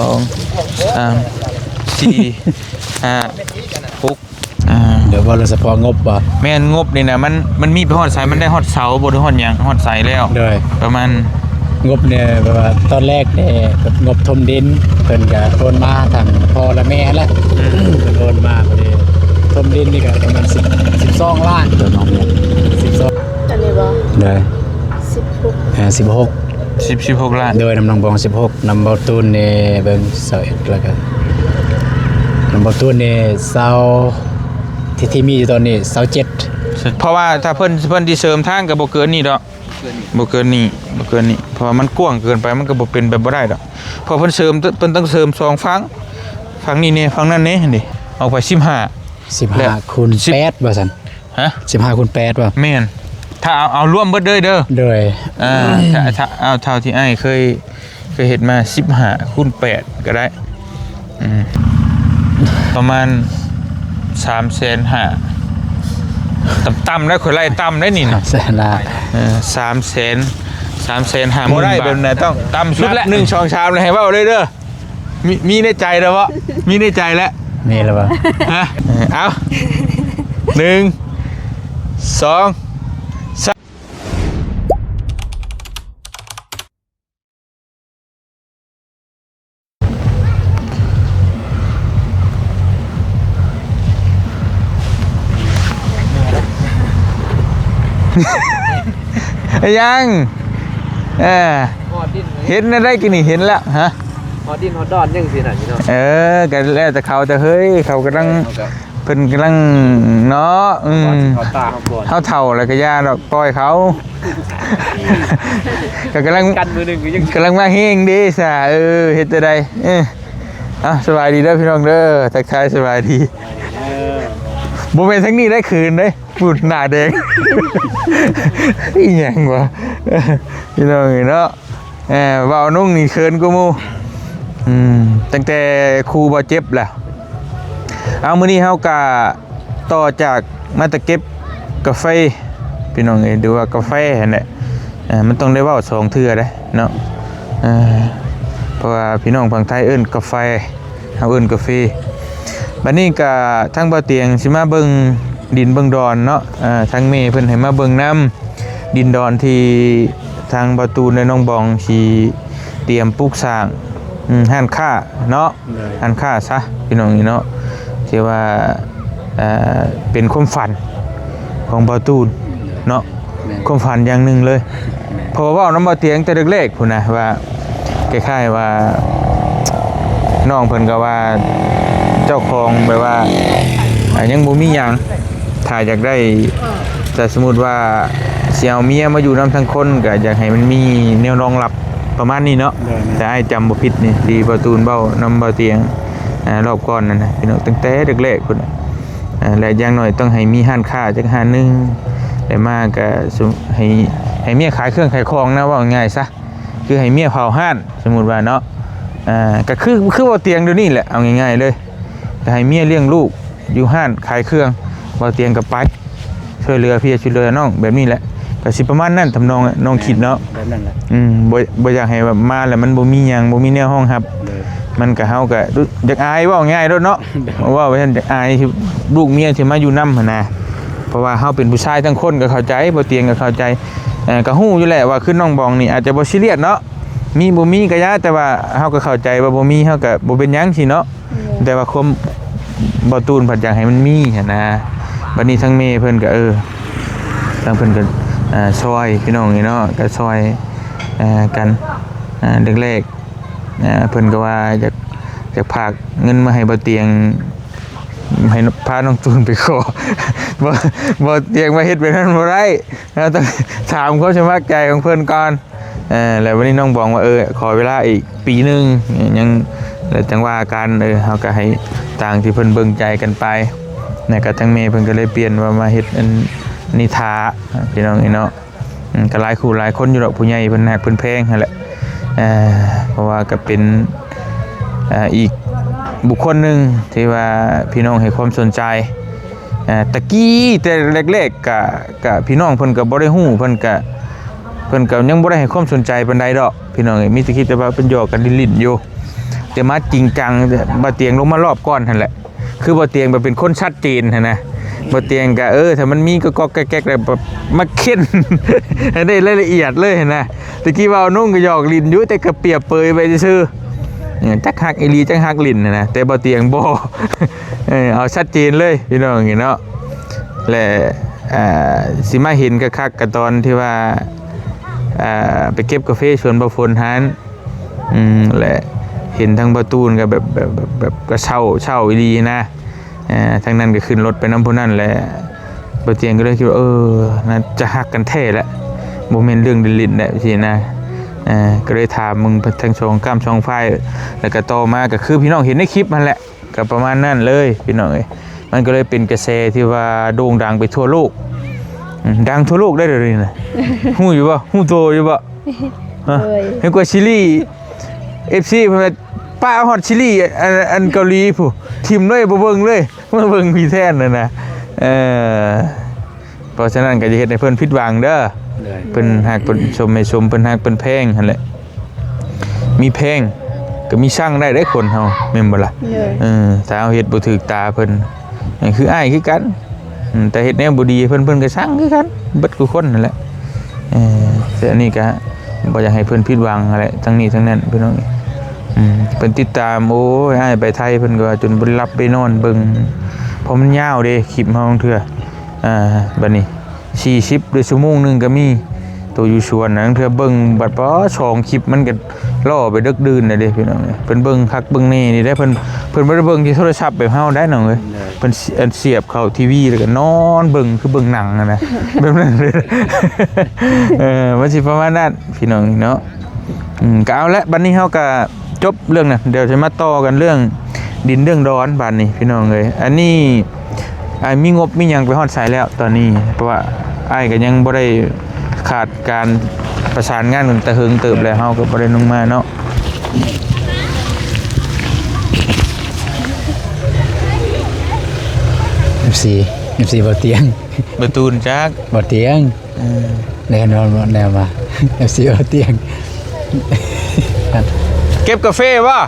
ສອງ ສາມ ສີ່ ຫ້າ ຫົກ ອ່າ ດຽວເວົ້າເລື່ອງສະເພາະງົບບໍ່? ແມ່ນ ງົບນີ້ນະ ມັນ ມັນມີໄປຮອດໃສ? ມັນໄດ້ຮອດເສົາບໍ່ ຫຼືຮອດຫຍັງ ຮອດໃສແລ້ວ? ໂດຍ ປະມານງົບນີ້ ແບບວ່າຕອນແລກນີ້ ແບບງົບຖົມດິນ ເພິ່ນກະໂອນມາທາງພໍ່ ແລະ ແມ່ຫັ້ນແຫຼະ ອືມ ເພິ່ນໂອນມາພໍດີ ຖົມດິນນີ້ກະປະມານສິບ ສິບສອງລ້ານ ໂດຍ ສິບສອງ ອັນນີ້ບໍ່? ໂດຍ ສິບຫົກ ເອີ ສິບຫົກ ສິບ ສິບຫົກລ້ານ ໂດຍ ນຳນ້ອງບອງສິບຫົກ ນຳເບົາຕູນນີ້ເບິ່ງຊາວເອັດ ແລ້ວກະນຳເບົາຕູນນີ້ຊາວ ທີ່ ທີ່ມີຢູ່ຕອນນີ້ຊາວເຈັດ ເພາະວ່າຖ້າເພິ່ນ ເພິ່ນຊິເສີມທາງກະບໍ່ເກີນນີ້ດອກ ບໍ່ເກີນນີ້ ບໍ່ເກີນນີ້ ເພາະວ່າມັນກວ້າງເກີນໄປ ມັນກະບໍ່ເປັນໄປບໍ່ໄດ້ດອກ ເພາະເພິ່ນເສີມ ເພິ່ນຕ້ອງເສີມສອງຝັ່ງ ຝັ່ງນີ້ແດ່ ຝັ່ງນັ້ນແດ່ ຫັ້ນເດ ອອກໄປສິບຫ້າ ສິບຫ້າ ແລະ ຄູນ ສິບ ແປດ ວ່າຊັ້ນ ຮະ ສິບຫ້າຄູນແປດ ວ່າ ແມ່ນ ຖ້າເອົາ ເອົາລວມເບິດເລີຍເດີ ໂດຍ ອ່າ ຖ້າ ຖ້າເອົາເທົ່າທີ່ອ້າຍເຄີຍ ເຄີຍເຮັດມາ ສິບຫ້າຄູນແປດ ກະໄດ້ ອືມ ປະມານສາມແສນຫ້າ ຕ່ຳໆ ໄດ້ ຂ້ອຍໄລ່ຕ່ຳໄດ້ນີ້ນະ ສາມແສນຫ້າ ເອີ ສາມແສນ ສາມແສນຫ້າ ບໍ່ໄດ້ ບາດ ແບບນັ້ນຕ້ອງຕ່ຳສຸດແຫຼະ ນັບ ໜຶ່ງ ສອງ ສາມ ແລ້ວໃຫ້ເວົ້າເລີຍເດີ ມີ ມີໃນໃຈແລ້ວບໍ່? ມີໃນໃຈແລ້ວ ມີແລ້ວບໍ່? ຮະ ເອີ ເອົາ ໜຶ່ງ ສອງ ສາມ ອີຫຍັງ? ເອີ ຮອດດິນ ເຫັນແນວໃດກີ້ນີ້? ເຫັນແລ້ວ ຮະ ຮອດດິນຮອດດອນ ຈັ່ງຊີ້ນະ ພີ່ນ້ອງ ເອີ ກະແລ້ວແຕ່ເຂົາ ແຕ່ເຮີ້ຍ ເຂົາກຳລັງ ເຂົາກະ ເພິ່ນກຳລັງເນາະ ອືມ ເຂົາເຖົ້າແລ້ວກະຢ່າດອກ ປ່ອຍເຂົາ ກະກຳລັງ ກັນມື້ໜຶ່ງກະຍັງ ກຳລັງມາແຮງເດ້ຊະ ເອີ ເຮັດແນວໃດ ເອີ ເອົາ ສະບາຍດີເດີພີ່ນ້ອງເດີ ທັກທາຍສະບາຍດີ ເອີ ບໍ່ແມ່ນທາງນີ້ໄດ້ຄືນເດ້ ພຸ້ນໜ້າແດງ ອີຫຍັງວະ ພີ່ນ້ອງເອີຍເນາະ. ເອີ ເວົ້ານຸ່ງນີ້ເຂີນກວ່າໝູ່ ອືມ ຕັ້ງແຕ່ຄູບໍ່ເຈັບແຫຼະ. ເອົາ ມື້ນີ້ເຮົາກະຕໍ່ຈາກມາແຕ່ເກັບກາເຟ ພີ່ນ້ອງເອີຍ ຫຼືວ່າກາແຟຫັ້ນແຫຼະ ເອີ ມັນຕ້ອງໄດ້ເວົ້າສອງເທື່ອເດ້ເນາະ ເອີ ເພາະວ່າພີ່ນ້ອງຝັ່ງໄທເອີ້ນກາແຟ ເຮົາເອີ້ນກາເຟ. ບັດນີ້ກະທາງບ່າວຕຽງຊິມາເບິ່ງດິນເບິ່ງດອນເນາະ ເອີ ທາງແມ່ເພິ່ນໃຫ້ມາເບິ່ງນຳ ດິນດອນທີ່ທາງບ່າວຕູນ ແລະ ນ້ອງບອງຊິຕຽມປຸກສ້າງ ອືມ ຮ້ານຄ້າເນາະ ຮ້ານຄ້າຊະ ພີ່ນ້ອງເອີຍເນາະ ທີ່ວ່າ ເອີ ເປັນຄວາມຝັນຂອງບ່າວຕູນເນາະ ຄວາມຝັນຢ່າງໜຶ່ງເລີຍ ເພາະວ່າເວົ້ານຳບ່າວຕຽງແຕ່ແລກໆພຸ້ນນະ ວ່າຄ້າຍໆວ່ານ້ອງເພິ່ນກະວ່າເຈົ້າຂອງແບບວ່າ ອ່າ ຍັງບໍ່ມີຫຍັງ ຖ້າຢາກໄດ້ ຖ້າສົມມຸດວ່າຊິເອົາເມຍມາຢູ່ນຳທັງຄົນ ກະຢາກໃຫ້ມັນມີແນວຮອງຮັບປະມານນີ້ເນາະ ແຕ່ອ້າຍຈຳບໍ່ຜິດນີ້ ທີ່ບ່າວຕູນເວົ້ານຳບ່າວຕຽງ ອ່າ ຮອບກ່ອນນັ້ນນະ ພີ່ນ້ອງ ຕັ້ງແຕ່ແລກໆພຸ້ນ ອ່າ ແລະ ຢ່າງໜ້ອຍຕ້ອງໃຫ້ມີຮ້ານຄ້າຈັກຮ້ານໜຶ່ງ ແລະ ມາກະໃຫ້ ໃຫ້ເມຍຂາຍເຄື່ອງຂາຍຂອງນະ ເວົ້າງ່າຍຊະ ຄືໃຫ້ເມຍເຝົ້າຮ້ານ ສົມມຸດວ່າເນາະ ອ່າ ກະຄື ຄືບ່າວຕຽງດຽວນີ້ແຫຼະ ເອົາງ່າຍໆເລີຍ ກະໃຫ້ເມຍລ້ຽງລູກຢູ່ຮ້ານຂາຍເຄື່ອງ ບ່າວຕຽງກະໄປ ຊ່ວຍເຫຼືອພີ່ຊ່ວຍເຫຼືອນ້ອງແບບນີ້ແຫຼະ ກະຊິປະມານນັ້ນ ທຳນອງນ້ອງຄິດເນາະ ແບບນັ້ນແຫຼະ ອືມ ບໍ່ ບໍ່ຢາກໃຫ້ແບບມາແລ້ວມັນບໍ່ມີຫຍັງ ບໍ່ມີແນວຮອງຮັບ ມັນກະ ເຮົາກະຢາກອາຍ ເວົ້າງ່າຍໂລດເນາະ ເວົ້າໄປຊັ້ນ ຢາກອາຍລູກເມຍທີ່ມາຢູ່ນຳຫັ້ນນະ ເພາະວ່າເຮົາເປັນຜູ້ຊາຍທັງຄົນກະເຂົ້າໃຈ ບ່າວຕຽງກະເຂົ້າໃຈ ເອີ ກະຮູ້ຢູ່ແຫຼະວ່າຄືນ້ອງບອງນີ້ອາດຈະບໍ່ຊີຣຽສເນາະ ມີບໍ່ມີກະຢ່າ ແຕ່ວ່າເຮົາກະເຂົ້າໃຈວ່າບໍ່ມີ ເຮົາກະບໍ່ເປັນຫຍັງຊີ້ເນາະ ແຕ່ວ່າຄວາມບ່າວຕູນພັດຢາກໃຫ້ມັນມີຫັ້ນນະ ບັດນີ້ທາງແມ່ເພິ່ນກະ ເອີ ທາງເພິ່ນກະ ເອີ ຊ່ອຍ ພີ່ນ້ອງເອີຍເນາະ ກະຊ່ອຍ ເອີ ກັນ ເອີ ແລກໆ ເອີ ເພິ່ນກະວ່າຢາກ ຢາກຝາກເງິນມາໃຫ້ບ່າວຕຽງ ໃຫ້ພານ້ອງຕູນໄປຂໍ ບໍ່ ບ່າວຕຽງວ່າເຮັດແບບນັ້ນບໍ່ໄດ້ ເຮົາຕ້ອງຖາມຄວາມສະໝັກໃຈຂອງເພິ່ນກ່ອນ ເອີ ແລ້ວວັນນີ້ນ້ອງບອງວ່າ ເອີ ຂໍເວລາອີກປີໜຶ່ງ ຍັງ ແລ້ວຈັ່ງວ່າກັນ ເອີ ເຮົາກະໃຫ້ຕາມທີ່ເພິ່ນເບິ່ງໃຈກັນໄປ ແລ້ວກະທາງແມ່ເພິ່ນກະເລີຍປ່ຽນວ່າມາເຮັດອັນນີ້ຖ້າ ພີ່ນ້ອງເອີຍເນາະ ອືມ ກະຫຼາຍຄູ່ຫຼາຍຄົນຢູ່ດອກ ຜູ້ໃຫຍ່ເພິ່ນຮັກເພິ່ນແພງຫັ້ນແຫຼະ ເອີ ເພາະວ່າກະເປັນ ເອີ ອີກບຸກຄົນໜຶ່ງທີ່ວ່າພີ່ນ້ອງໃຫ້ຄວາມສົນໃຈ ເອີ ແຕ່ກີ້ແຕ່ແລກໆ ກະ ກະພີ່ນ້ອງເພິ່ນກະບໍ່ໄດ້ຮູ້ ເພິ່ນກະ ເພິ່ນກະຍັງບໍ່ໄດ້ໃຫ້ຄວາມສົນໃຈປານໃດດອກ ພີ່ນ້ອງເອີຍ ມີແຕ່ຄິດແຕ່ວ່າເພິ່ນຫຍອກກັນຫຼິ້ນໆຢູ່ ແຕ່ມາຈິງຈັງ ບ່າວຕຽງລົງມາລອບກ່ອນຫັ້ນແຫຼະ. ຄືບ່າວຕຽງແບບເປັນຄົນຊັດເຈນຫັ້ນນະ, ບ່າວຕຽງກະ ເອີ ຖ້າມັນມີກໍກອກແກກໆ ແລ້ວແບບມາເຄັນໃຫ້ໄດ້ລາຍລະອຽດເລີຍຫັ້ນນະ. ຕະກີ້ວ່ານ້ອງກໍຫຍອກຫຼິ້ນຢູ່ ແຕ່ກໍປຽບເປີຍໄປຊື່ໆ ເອີ ຈັກຮັກອີ່ຫຼີຈັກຮັກຫຼິ້ນຫັ້ນນະ, ແຕ່ບ່າວຕຽງບໍ່ ເອີ ເອົາຊັດເຈນເລີຍພີ່ນ້ອງເນາະ. ແລະ ອ່າ ຊິມາເຫັນຄັກໆ ກໍຕອນທີ່ວ່າ ອ່າ ໄປເກັບກາເຟສວນບ່າວຝົນຫັ້ນ ອືມ ແລະ ເຫັນທາງບ່າວຕູນກໍແບບ ແບບ ແບບ ແບບກໍເສົ້າ ເສົ້າອີ່ຫຼີນະ. ເອີ ທາງນັ້ນກໍຂຶ້ນລົດໄປນຳຜູ້ນັ້ນແຫຼະ. ບ່າວຕຽງກໍເລີຍຄິດວ່າ ເອີ ໜ້າຈະຮັກກັນແທ້ແຫຼະ ບໍ່ແມ່ນເລື່ອງຫຼິ້ນໆແຫຼະຊີ້ນະ. ເອີ ກໍເລີຍຖາມເບິ່ງທັງສອງກ້າມສອງຝ່າຍ ແລ້ວກໍຕໍ່ມາກໍຄືພີ່ນ້ອງເຫັນໃນຄລິບຫັ້ນແຫຼະ. ກໍປະມານນັ້ນເລີຍພີ່ນ້ອງເອີຍ. ມັນກໍເລີຍເປັນກະແສທີ່ວ່າໂດ່ງດັງໄປທົ່ວໂລກ ອືມ ດັງທົ່ວໂລກໄດ້ເດດຽວນີ້ນະ. ຮູ້ຢູ່ບໍ່? ຮູ້ໂຕຢູ່ບໍ່? ຮະ? ໂດຍ ເຫັນກວ່າຊີຣີ ເອັຟຊີ ເພິ່ນວ່າ ປະຮອດຊີຣີ ອັນ ອັນເກົາຫຼີພຸ້ນ ຖິ້ມເລີຍ ບໍ່ເບິ່ງເລີຍ ມາເບິ່ງພີ້ແທນຫັ້ນນະ. ເອີ ເພາະສະນັ້ນກໍຢ່າເຮັດໃຫ້ເພິ່ນຜິດຫວັງເດີ. ໂດຍ ເພິ່ນຮັກເພິ່ນຊົມໃຫ້ຊົມ ເພິ່ນຮັກເພິ່ນແພງຫັ້ນແຫຼະ. ມີແພງກໍມີຊັງໄດ້ເດ້ຄົນເຮົາ ແມ່ນບໍ່ລະ? ໂດຍ ເອີ ຖ້າເຮົາເຮັດບໍ່ຖືກຕາເພິ່ນ ຄືອ້າຍຄືກັນ ອືມ ແຕ່ເຮັດແນວບໍ່ດີໃຫ້ເພິ່ນ ເພິ່ນກໍຊັງຄືກັນ ເບິດທຸກຄົນນັ້ນແຫຼະ. ເອີ ແຕ່ອັນນີ້ກໍບໍ່ຢາກໃຫ້ເພິ່ນຜິດຫວັງຫັ້ນແຫຼະ ທັງນີ້ທັງນັ້ນພີ່ນ້ອງ. ອືມ ເພິ່ນຕິດຕາມ ໂອ້ຍ ອ້າຍໄປໄທ ເພິ່ນກໍວ່າຈົນບໍ່ໄດ້ຫຼັບໄດ້ນອນເບິ່ງ ເພາະມັນຍາວເດ້ ຄລິບເຮົາ ລາງເທື່ອ ອ່າ ບັດນີ້ ສີ່ສິບ ຫຼື ຊົ່ວໂມງໜຶ່ງກໍມີ ໂຕຢູ່ສວນນະ. ລາງເທື່ອເບິ່ງບັດ ປາ ສອງຄລິບມັນກໍລໍໄປເດິກດື່ນແລ້ວເດ້ພີ່ນ້ອງເອີຍ. ເພິ່ນເບິ່ງຄັກເບິ່ງແນ່ນີ້ແຫຼະ ເພິ່ນ ເພິ່ນບໍ່ໄດ້ເບິ່ງທີ່ໂທລະສັບແບບເຮົາໄດ໋ນ້ອງເອີຍ. ໂດຍ ເພິ່ນ ອັນ ສຽບເຂົ້າທີວີ ແລ້ວກໍນອນເບິ່ງ ຄືເບິ່ງໜັງຫັ້ນນະ ແບບນັ້ນເລີຍ. ເອີ ມັນຊິປະມານນັ້ນພີ່ນ້ອງເນາະ. ອືມ ກໍເອົາລະ ບັດນີ້ເຮົາກໍ ຈົບເລື່ອງນັ້ນ ດຽວຊິມາຕໍ່ກັນເລື່ອງດິນເລື່ອງດອນບາດນີ້ພີ່ນ້ອງເອີຍ. ອັນນີ້ອ້າຍມີງົບມີຫຍັງໄປຮອດໃສແລ້ວຕອນນີ້? ເພາະວ່າອ້າຍກໍຍັງບໍ່ໄດ້ຂາດການປະສານງານກັນແຕ່ເຫິງເຕີບແລ້ວ ເຮົາກໍບໍ່ໄດ້ລົງມາເນາະ. ເອັຟຊີ ເອັຟຊີ ບໍ່ຕຽງ ບໍ່ຕູນຈັກ ບໍ່ຕຽງ. ເອີ ແນ່ນອນ ແນວວ່າ ເອັຟຊີ ເອົາຕຽງ ເກັບກາເຟບໍ່?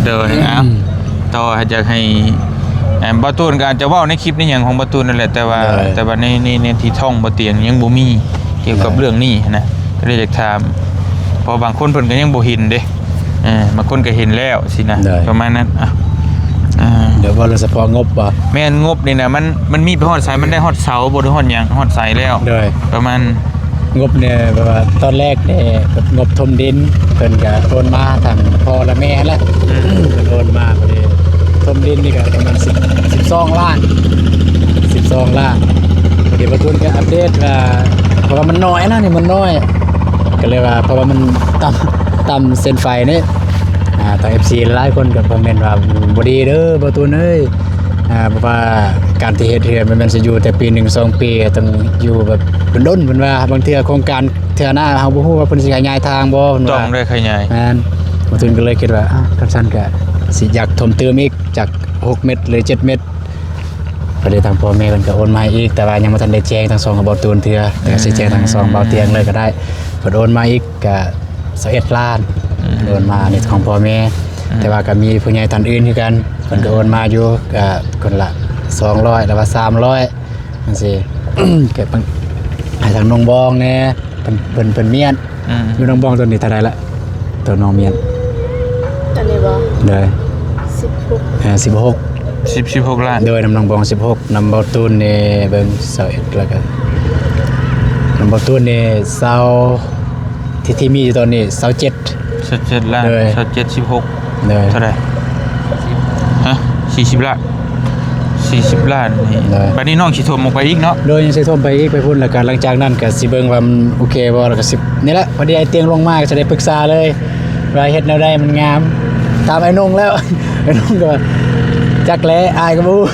ໂດຍ ອືມ ເອົາ ຕໍ່ ຢາກໃຫ້ ເອີ ບ່າວຕູນກໍອາດຈະເວົ້າໃນຄລິບໃນຫຍັງຂອງບ່າວຕູນນັ້ນແຫຼະ ແຕ່ວ່າ ໂດຍ ແຕ່ວ່າໃນ ໃນ ໃນທີ່ທ້ອງບ່າວຕຽງຍັງບໍ່ມີກ່ຽວກັບ ໂດຍ ເລື່ອງນີ້ຫັ້ນນະ ກໍເລີຍຢາກຖາມ ເພາະບາງຄົນເພິ່ນກໍຍັງບໍ່ເຫັນເດ້. ເອີ ບາງຄົນກໍເຫັນແລ້ວຊີ້ນະ ໂດຍ ປະມານນັ້ນ. ອ່ະ ອ່າ ດຽວເວົ້າເລື່ອງສະເພາະງົບບໍ່? ແມ່ນ ງົບນີ້ນະ ມັນ ມັນມີໄປຮອດໃສ? ມັນໄດ້ຮອດເສົາບໍ່ ຫຼື ຮອດຫຍັງ ຮອດໃສແລ້ວ? ໂດຍ ປະມານງົບນີ້ ແບບວ່າຕອນແລກນີ້ ແບບງົບຖົມດິນ ເພິ່ນກໍໂອນມາທາງພໍ່ ແລະ ແມ່ແຫຼະ. ອືມ ເພິ່ນໂອນມາພໍດີ ຖົມດິນນີ້ກໍປະມານສິບ ສິບສອງລ້ານ ສິບສອງລ້ານ. ພໍດີບ່າວຕູນກໍອັບເດດວ່າ ເພາະວ່າມັນນ້ອຍນະ ນີ້ມັນນ້ອຍ ກໍເລີຍວ່າ ເພາະວ່າມັນຕ່ຳ ຕ່ຳເສັ້ນໄຟນີ້ ອ່າ ທາງເອັຟຊີຫຼາຍໆຄົນກໍຄອມເມັນວ່າ ບໍ່ດີເດີບ່າວຕູນເອີຍ ອ່າ ເພາະວ່າການທີ່ເຮັດເຮືອນ ມັນແມ່ນຊິຢູ່ແຕ່ປີໜຶ່ງສອງປີ ຕ້ອງຢູ່ແບບດົນໆ ເພິ່ນວ່າ. ບາງເທື່ອໂຄງການເທື່ອໜ້າ ເຮົາບໍ່ຮູ້ວ່າເພິ່ນຊິຂະຫຍາຍທາງບໍ່ ເພິ່ນວ່າ ຕ້ອງໄດ້ຂະຫຍາຍ. ແມ່ນ ບ່າວຕູນກໍເລີຍຄິດວ່າ ອ້າວ ຄັນຊັ້ນກໍຊິຢາກຖົມຕື່ມອີກຈັກຫົກເມັດ ຫຼື ເຈັດເມັດ. ພໍດີທາງພໍ່ແມ່ເພິ່ນກໍໂອນມາໃຫ້ອີກ ແຕ່ວ່າຍັງບໍ່ທັນໄດ້ແຈ້ງທັງສອງກັບບ່າວຕູນເທື່ອ ແຕ່ກໍຊິແຈ້ງທັງສອງບ່າວຕຽງເລີຍກໍໄດ້. ເພິ່ນໂອນມາອີກກໍຊາວເອັດລ້ານ ອືມ ໂອນມາໃນຂອງພໍ່ແມ່ ອືມ ແຕ່ວ່າກໍມີຜູ້ໃຫຍ່ທ່ານອື່ນຄືກັນ ເພິ່ນກໍໂອນມາຢູ່ ກໍຄົນລະສອງຮ້ອຍ ຫຼືວ່າສາມຮ້ອຍຈັ່ງຊີ້ ກໍເພິ່ນໃຫ້ທາງນ້ອງບອງແດ່ ເພິ່ນ ເພິ່ນ ເພິ່ນມ້ຽນ. ອືມ ຢູ່ນ້ອງບອງໂຕນີ້ເທົ່າໃດລະ? ໂຕນ້ອງມ້ຽນ ອັນນີ້ບໍ່? ໂດຍ ສິບຫົກ ເອີ ສິບຫົກ ສິບ ສິບຫົກລ້ານ. ໂດຍ ນຳນ້ອງບອງສິບຫົກ ນຳບ່າວຕູນນີ້ເບິ່ງຊາວເອັດ ແລ້ວກໍນຳບ່າວຕູນນີ້ຊາວ ທີ່ ທີ່ມີຢູ່ຕອນນີ້ຊາວເຈັດ ຊາວເຈັດລ້ານ. ໂດຍ ຊາວເຈັດ ສິບຫົກ ໂດຍ ເທົ່າໃດ? ຮະ? ສີ່ສິບລ້ານ ສີ່ສິບລ້ານນີ້. ໂດຍ ບັດນີ້ນ້ອງຊິຖົມອອກໄປອີກເນາະ? ໂດຍ ຍັງຊິຖົມໄປອີກ ໄປພຸ້ນ ແລ້ວກໍຫຼັງຈາກນັ້ນກໍຊິເບິ່ງວ່າມັນໂອເຄບໍ່ ແລ້ວກໍຊິ ນີ້ແຫຼະ ພໍດີອ້າຍຕຽງລົງມາກໍຈະໄດ້ປຶກສາເລີຍວ່າເຮັດແນວໃດມັນງາມ. ຖາມອ້າຍນົງແລ້ວ ອ້າຍນົງກໍວ່າ ຈັກແຫຼະ ອ້າຍກໍບໍ່ຮູ້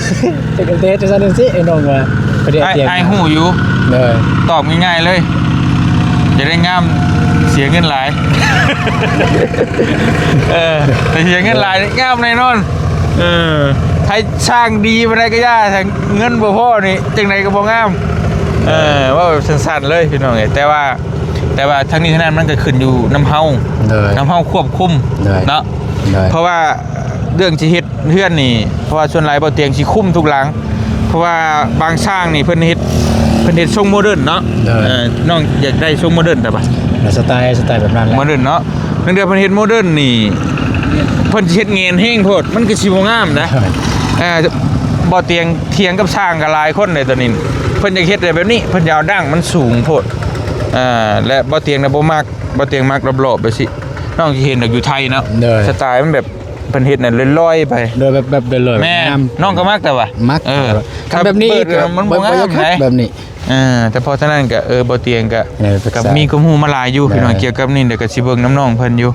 ຈັກເຮັດຈັ່ງຊັ້ນຈັ່ງຊີ້ ອ້າຍນົງວ່າ ພໍດີອ້າຍຕຽງ ອ້າຍຮູ້ຢູ່. ໂດຍ ຕອບງ່າຍໆເລີຍ ຢາກໄດ້ງາມເສຍເງິນຫຼາຍ. ເອີ ແຕ່ເສຍເງິນຫຼາຍນີ້ງາມແນ່ນອນ. ເອີ ໃຜຊ່າງດີປານໃດກໍຢ່າ ຖ້າເງິນບໍ່ພໍນີ້ ຈັ່ງໃດກໍບໍ່ງາມ. ເອີ ເວົ້າແບບສັ້ນໆເລີຍພີ່ນ້ອງເອີຍ ແຕ່ວ່າ ແຕ່ວ່າທັງນີ້ທັງນັ້ນມັນກໍຂຶ້ນຢູ່ນຳເຮົາ ໂດຍ ນຳເຮົາຄວບຄຸມ ໂດຍ ເນາະ ໂດຍ ເພາະວ່າເລື່ອງຊິເຮັດເຮືອນນີ້ ເພາະວ່າສ່ວນຫຼາຍບໍ່ຕຽງຊິຄຸມທຸກຫຼັງ ເພາະວ່າບາງຊ່າງນີ້ເພິ່ນເຮັດ ເພິ່ນເຮັດຊົງໂມເດີນເນາະ ໂດຍ ເອີ ນ້ອງຢາກໄດ້ຊົງໂມເດີນແຕ່ວ່າ ແລະສະໄຕ ສະໄຕແບບນັ້ນແຫຼະ ໂມເດີນເນາະ ບາງເທື່ອເພິ່ນເຮັດໂມເດີນນີ້ ເພິ່ນຊິເຮັດແງນແຮງໂພດ ມັນກໍຊິບໍ່ງາມນະ ໂດຍ ເອີ ບໍ່ຕຽງ ຖຽງກັບຊ່າງກໍຫຼາຍຄົນເດ້ຕອນນີ້ ເພິ່ນຢາກເຮັດແບບນີ້ ເພິ່ນຢາກເອົາດັ້ງມັນສູງໂພດ ເອີ ແລະບໍ່ຕຽງນະບໍ່ມັກ ບໍ່ຕຽງມັກລອບໆແບບຊີ້ ນ້ອງຊິເຫັນດອກຢູ່ໄທເນາະ ໂດຍ ສະໄຕມັນແບບ ເພິ່ນເຮັດນັ້ນລອຍໆໄປ ໂດຍ ແບບ ແບບລອຍໆ ແມ່ນ ງາມ ນ້ອງກໍມັກແຕ່ວ່າ ມັກ ເອີ ຄັນແບບນີ້ ຄັນແບບນີ້ກໍ ກໍມັນບໍ່ງາມ ບໍ່ຢາກຄັກ ໄດ ແບບນີ້ ເອີ ແຕ່ເພາະສະນັ້ນກໍ ເອີ ບໍ່ຕຽງກໍ ເອີ ປຶກສາ ກໍມີຄວາມຮູ້ມາຫຼາຍຢູ່ ໂດຍ ພີ່ນ້ອງ ກ່ຽວກັບນີ້ ແລ້ວກໍຊິເບິ່ງນຳນ້ອງເພິ່ນຢູ່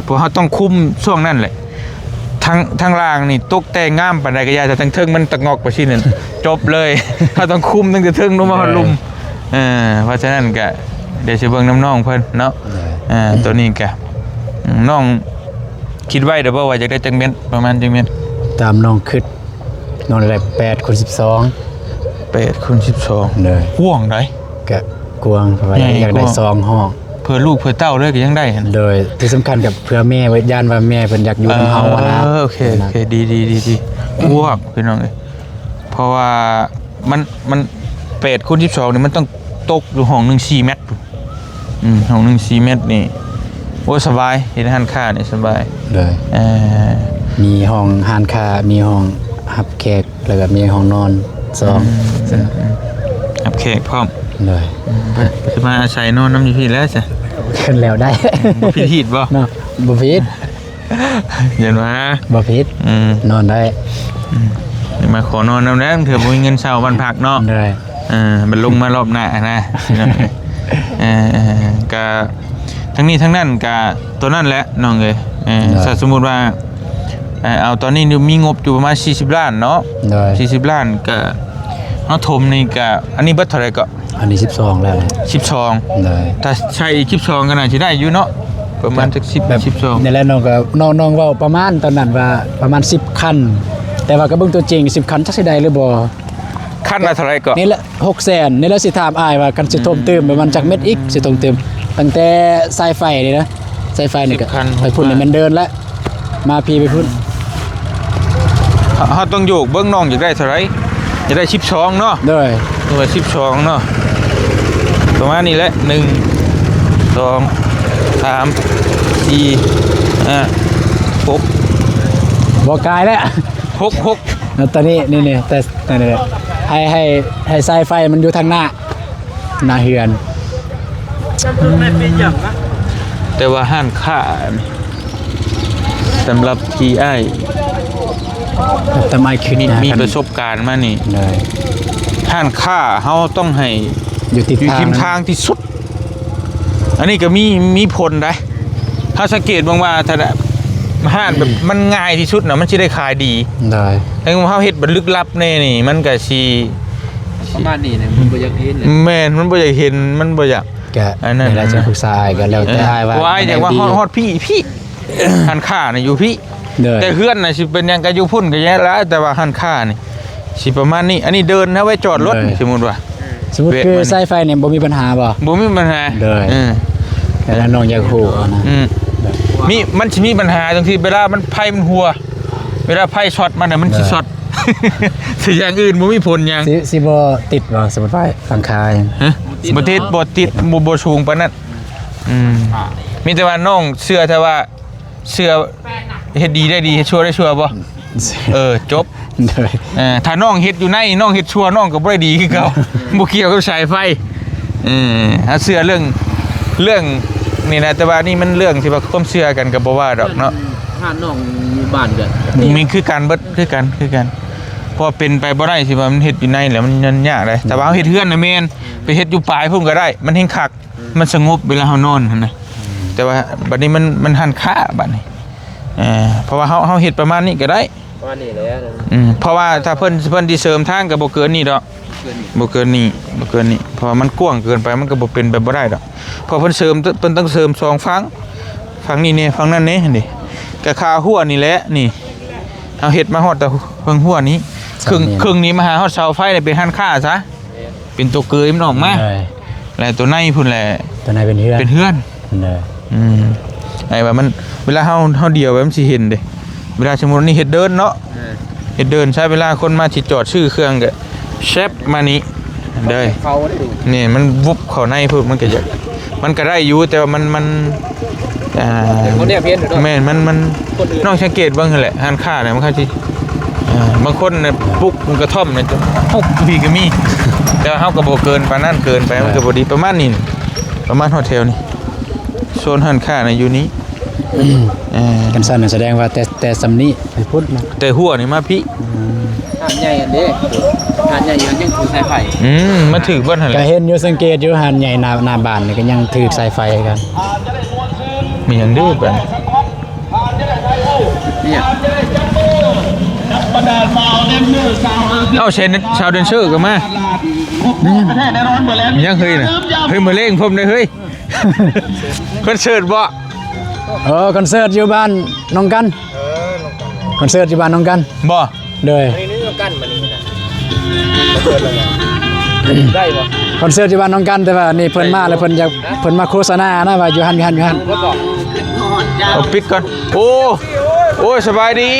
ເພາະເຮົາຕ້ອງຄຸມຊ່ວງນັ້ນແຫຼະ ທາງ ທາງລ່າງນີ້ຕົກແຕ່ງງາມປານໃດກໍຢ່າ ແຕ່ທາງເທິງມັນຕະງອກໄປຊີ້ນັ້ນ ຈົບເລີຍ ເຮົາຕ້ອງຄຸມຕັ້ງແຕ່ເທິງລົງມາຮອດລຸ່ມ ໂດຍ ເອີ ເພາະສະນັ້ນກໍ ດຽວຊິເບິ່ງນຳນ້ອງເພິ່ນເນາະ ໂດຍ ເອີ ໂຕນີ້ກະ ອືມ ນ້ອງຄິດໄວ້ແລ້ວບໍ່ວ່າຢາກໄດ້ຈັກແມັດ ປະມານຈັກແມັດ? ຕາມນ້ອງຄິດ ນ້ອງໄດ້ແປດຄູນສິບສອງ ແປດຄູນສິບສອງ ໂດຍ ກວ້າງໃດ໋ ກະກວ້າງ ເພາະວ່າ ໃຫຍ່ ຢາກໄດ້ ກວ້າງ ສອງຫ້ອງ ເພື່ອລູກເພື່ອເຕົ້າເລີຍກໍຍັງໄດ້ຫັ້ນ ໂດຍ ທີ່ສຳຄັນກັບເພື່ອແມ່ ຢ້ານວ່າແມ່ເພິ່ນຢາກຢູ່ນຳເຮົາຫັ້ນນະ ເອີ ໂອເຄ ໂອເຄ ດີໆໆໆ ກວ້າງ ພີ່ນ້ອງເອີຍ ເພາະວ່າ ມັນ ມັນແປດຄູນສິບສອງນີ້ ມັນຕ້ອງຕົກຢູ່ຫ້ອງໜຶ່ງສີ່ແມັດພຸ້ນ ອືມ ຫ້ອງໜຶ່ງສີ່ແມັດນີ້ ໂອ້ ສະບາຍ ເຮັດຮ້ານຄ້ານີ້ສະບາຍ ໂດຍ ເອີ ມີຫ້ອງຮ້ານຄ້າ ມີຫ້ອງຮັບແຂກ ແລ້ວກໍມີຫ້ອງນອນສອງ ອືມ ອືມ ອືມ ຮັບແຂກພ້ອມ ໂດຍ ອືມ ເພິ່ນຊິມາອາໄສນອນນຳຢູ່ພີ້ແຫຼະຊະ ຄັນແລ້ວໄດ້ ບໍ່ຜິດຮີດບໍ່ ເນາະ ບໍ່ຜິດ ຢ້ານວ່າ ບໍ່ຜິດ ອືມ ນອນໄດ້ ອືມ ມາຂໍນອນນຳແດ່ ເທື່ອບໍ່ມີເງິນເຊົ່າບ້ານພັກເນາະ ໂດຍ ເອີ ບັດລົງມາລອບໜ້ານະ ເອີ ກະ ທັງນີ້ທັງນັ້ນກະ ໂຕນັ້ນແຫຼະນ້ອງເອີຍ ເອີ ໂດຍ ຖ້າສົມມຸດວ່າ ເອີ ເອົາຕອນນີ້ມີງົບຢູ່ປະມານສີ່ສິບລ້ານເນາະ ໂດຍ ສີ່ສິບລ້ານກະ ເຮົາຖົມນີ້ກະ ອັນນີ້ເບິດເທົ່າໃດເກາະ? ອັນນີ້ສິບສອງແລ້ວ ສິບສອງ ໂດຍ ຖ້າໃສ່ອີກສິບສອງກໍໜ້າຊິໄດ້ຢູ່ເນາະ ປະມານຈັກສິບ ແບບ ສິບສອງ ນີ້ແຫຼະ ນ້ອງກໍ ນ້ອງ ນ້ອງເວົ້າປະມານຕອນນັ້ນວ່າປະມານສິບຄັນ ແຕ່ວ່າກໍເບິ່ງຕົວຈິງ ສິບຄັນຈັກຊິໄດ້ຫຼືບໍ່ ຄັນລະເທົ່າໃດເກາະ? ນີ້ແຫຼະຫົກແສນ ນີ້ແຫຼະຊິຖາມອ້າຍວ່າຄັນຊິຖົມຕື່ມປະມານຈັກເມັດອີກ ຊິຖົມຕື່ມ ຕັ້ງແຕ່ສາຍໄຟນີ້ນະ ສາຍໄຟນີ້ກໍ ສິບຄັນ ໄປພຸ້ນນີ້ແມ່ນເດີນແລ້ວ ມາພີ້ໄປພຸ້ນ ເຮົາ ເຮົາຕ້ອງໂຍກເບິ່ງນ້ອງຢາກໄດ້ເທົ່າໃດ ຢາກໄດ້ສິບສອງເນາະ ໂດຍ ເອີ ສິບສອງເນາະ ປະມານນີ້ແຫຼະ ໜຶ່ງ ສອງ ສາມ ສີ່ ຫ້າ ຫົກ ບໍ່ກາຍແລ້ວ ຫົກ ຫົກ ແລ້ວຕອນນີ້ ນີ້ ນີ້ ແຕ່ ນີ້ ນີ້ ໃຫ້ ໃຫ້ ໃຫ້ສາຍໄຟມັນຢູ່ທາງໜ້າ ໜ້າເຮືອນ ແຕ່ວ່າຮ້ານຄ້າ ສຳລັບທີ່ອ້າຍ ຕາມອ້າຍຄິດ ມີ ນະ ມີປະສົບການມານີ້ ໂດຍ ຮ້ານຄ້າເຮົາຕ້ອງໃຫ້ ຢູ່ຕິດ ຢູ່ ທາງ ທິມທາງທີ່ສຸດ ອັນນີ້ກໍມີ ມີຜົນໄດ໋ ເຮົາສັງເກດເບິ່ງວ່າ ຖ້າຮ້ານແບບ ອືມ ມັນງ່າຍທີ່ສຸດນະ ມັນຊິໄດ້ຂາຍດີ ໂດຍ ແຕ່ວ່າເຮົາເຮັດແບບລຶກລັບແດ່ນີ້ ມັນກໍຊິ ປະມານນີ້ນະ ມັນບໍ່ຢາກເຫັນ ແມ່ນ ມັນບໍ່ຢາກເຫັນ ມັນບໍ່ຢາກ ກະ ອັນນັ້ນ ນີ້ແຫຼະ ຈະປຶກສາອ້າຍ ກໍແລ້ວແຕ່ ເອີ ອ້າຍວ່າ ເພາະວ່າອ້າຍຢາກວ່າຮອດ ຮອດພີ້ ພີ້ ຮ້ານຄ້ານະຢູ່ພີ້ ໂດຍ ແຕ່ເຮືອນນະຊິເປັນຫຍັງກໍຢູ່ພຸ້ນກໍແຍ່ລະ ແຕ່ວ່າຮ້ານຄ້ານີ້ຊິປະມານນີ້ ອັນນີ້ເດີນເຮົາໄວ້ຈອດລົດ ໂດຍ ສົມມຸດວ່າ ສົມມຸດ ແວະ ຄື ມານີ້ ສາຍໄຟນີ້ບໍ່ມີບັນຫາບໍ່? ບໍ່ມີບັນຫາ ໂດຍ ເອີ ແຕ່ວ່ານ້ອງຢາກຮູ້ເອົານະ ອືມ ມີ ມັນຊິມີບັນຫາຕຣົງທີ່ເວລາມັນ ໄຟມັນຮົ່ວ ເວລາໄຟຊັອດມານະ ມັນຊິ ໂດຍ ຊັອດ ແຕ່ຢ່າງອື່ນບໍ່ມີຜົນຫຍັງ ຊິ ຊິບໍ່ຕິດບໍ່? ສົມມຸດວ່າຫຼັງຄາ ຮະ ບໍ່ຕິດ ບໍ່ຕິດ ບໍ່ ບໍ່ສູງປານນັ້ນ ອືມ ມີແຕ່ວ່ານ້ອງເຊື່ອແຕ່ວ່າ ເຊື່ອ ເຮັດດີໄດ້ດີ ເຮັດຊົ່ວໄດ້ຊົ່ວບໍ່? ເອີ ຈົບ ໂດຍ ເອີ ຖ້ານ້ອງເຮັດຢູ່ໃນ ນ້ອງເຮັດຊົ່ວ ນ້ອງກໍບໍ່ໄດ້ດີຄືເກົ່າ ບໍ່ກ່ຽວກັບສາຍໄຟ ເອີ ຖ້າເຊື່ອເລື່ອງ ເລື່ອງນີ້ນະ ແຕ່ວ່ານີ້ມັນເລື່ອງທີ່ວ່າຄວາມເຊື່ອກັນກໍບໍ່ວ່າດອກເນາະ ເຮືອນຮ້ານນ້ອງຢູ່ບ້ານກໍ ມີ ຄືກັນເບິດ ຄືກັນ ຄືກັນ ເພາະວ່າເປັນໄປບໍ່ໄດ້ ທີ່ວ່າມັນເຮັດຢູ່ໃນແລ້ວມັນຍາກເດ້ ແຕ່ວ່າເຮົາເຮັດເຮືອນນະແມ່ນ ໄປເຮັດຢູ່ປາຍພຸ້ນກໍໄດ້ ມັນແຮ່ງຄັກ ມັນສະຫງົບເວລາເຮົານອນຫັ້ນນະ ແຕ່ວ່າບັດນີ້ມັນ ມັນຮ້ານຄ້າບັດນີ້ ເອີ ເພາະວ່າເຮົາ ເຮົາເຮັດປະມານນີ້ກໍໄດ້ ປະມານນີ້ແຫຼະ ອືມ ເພາະວ່າຖ້າເພິ່ນ ເພິ່ນຊິເສີມທາງກໍບໍ່ເກີນນີ້ດອກ ບໍ່ເກີນນີ້ ບໍ່ເກີນນີ້ ບໍ່ເກີນນີ້ ເພາະວ່າມັນກວ້າງເກີນໄປ ມັນກໍບໍ່ເປັນໄປບໍ່ໄດ້ດອກ ເພາະເພິ່ນເສີມ ເພິ່ນຕ້ອງເສີມສອງຝັ່ງ ຝັ່ງນີ້ແດ່ ຝັ່ງນັ້ນແດ່ ນີ້ ກໍຄາຮົ້ວນີ້ແຫຼະ ນີ້ ເຮົາເຮັດມາຮອດແຕ່ເທິງຮົ້ວນີ້ ເຄິ່ງ ເຄິ່ງນີ້ມາຫາຮອດເສົາໄຟນີ້ເປັນຮ້ານຄ້າຊະ. ເປັນຕົວເກີຍມັນອອກມາ ໂດຍ ແລະຕົວໃນພຸ້ນແຫຼະ ຕົວໃນເປັນເຮືອນ ເປັນເຮືອນ ໂດຍ ອືມ ໄອ້ວ່າມັນ ເວລາເຮົາ ເຮົາດຽວໄປມັນຊິເຫັນເດ້ ເວລາສົມມຸດນີ້ເຮັດເດີນເນາະ ເອີ ເຮັດເດີນ ໃຊ້ເວລາຄົນມາຊິຈອດຊື້ເຄື່ອງກໍແຊັບມານີ້ເດີ ເຂົ້າໄດ້ ນີ້ມັນວຸບເຂົ້າໃນພຸ້ນ ມັນກໍຢາກ ມັນກໍໄດ້ຢູ່ ແຕ່ວ່າມັນ ມັນ ອ່າ ແມ່ນ ມັນ ມັນ ຄົນອື່ນ ນ້ອງສັງເກດເບິ່ງຫັ້ນແຫຼະ ຮ້ານຄ້ານະ ມັນເຂົາຊິ ອ່າ ບາງຄົນນະ ປຸກກະທ່ອມນະ ປຸກພີ້ກໍມີ ແຕ່ວ່າເຮົາກໍບໍ່ເກີນປານນັ້ນ ເກີນໄປມັນກໍບໍ່ດີ ປະມານນີ້ ປະມານຮອດແຖວນີ້ ໂຊນຮ້ານຄ້ານະຢູ່ນີ້ ເອີ ຄັນຊັ້ນນະ ສະແດງວ່າແຕ່ ແຕ່ສ່ຳນີ້ໄປພຸ້ນນະ ແຕ່ຫົວນີ້ມາພີ້ ອືມ ຮ້ານໃຫຍ່ຫັ້ນເດ້ ຮ້ານໃຫຍ່ຍັງຖືກສາຍໄຟ ອືມ ມາຖືກເບິດຫັ້ນແຫຼະ ກໍເຫັນຢູ່ ສັງເກດຢູ່ ຮ້ານໃຫຍ່ໜ້າ ໜ້າບ້ານນີ້ກໍຍັງຖືກສາຍໄຟຄືກັນ ມີຫຍັງເດ້ບາດນີ້ ເອີ ເອົາ ຊາວແດນເຊີກໍມາ ຍັງເຮີຍນະ ເຮີຍ ມື້ແລງພົມໄດ້ເຮີຍ ຄອນເສີດບໍ່? ເອີ ຄອນເສີດຢູ່ບ້ານໜອງກັນ ເອີ ຄອນເສີດຢູ່ບ້ານໜອງກັນ ບໍ່? ໂດຍ ອັນນີ້ໜອງກັນ ມື້ນີ້ນະ ຄອນເສີດຢູ່ບ້ານໜອງກັນ ແຕ່ວ່ານີ້ເພິ່ນມາແລ້ວ ເພິ່ນຢາກ ເພິ່ນມາໂຄສະນານະ ວ່າຢູ່ຫັ້ນ ຢູ່ຫັ້ນ ຢູ່ຫັ້ນ ເອົາ ປິດກ່ອນ ໂອ້ ໂອ້ຍ ສະບາຍດີ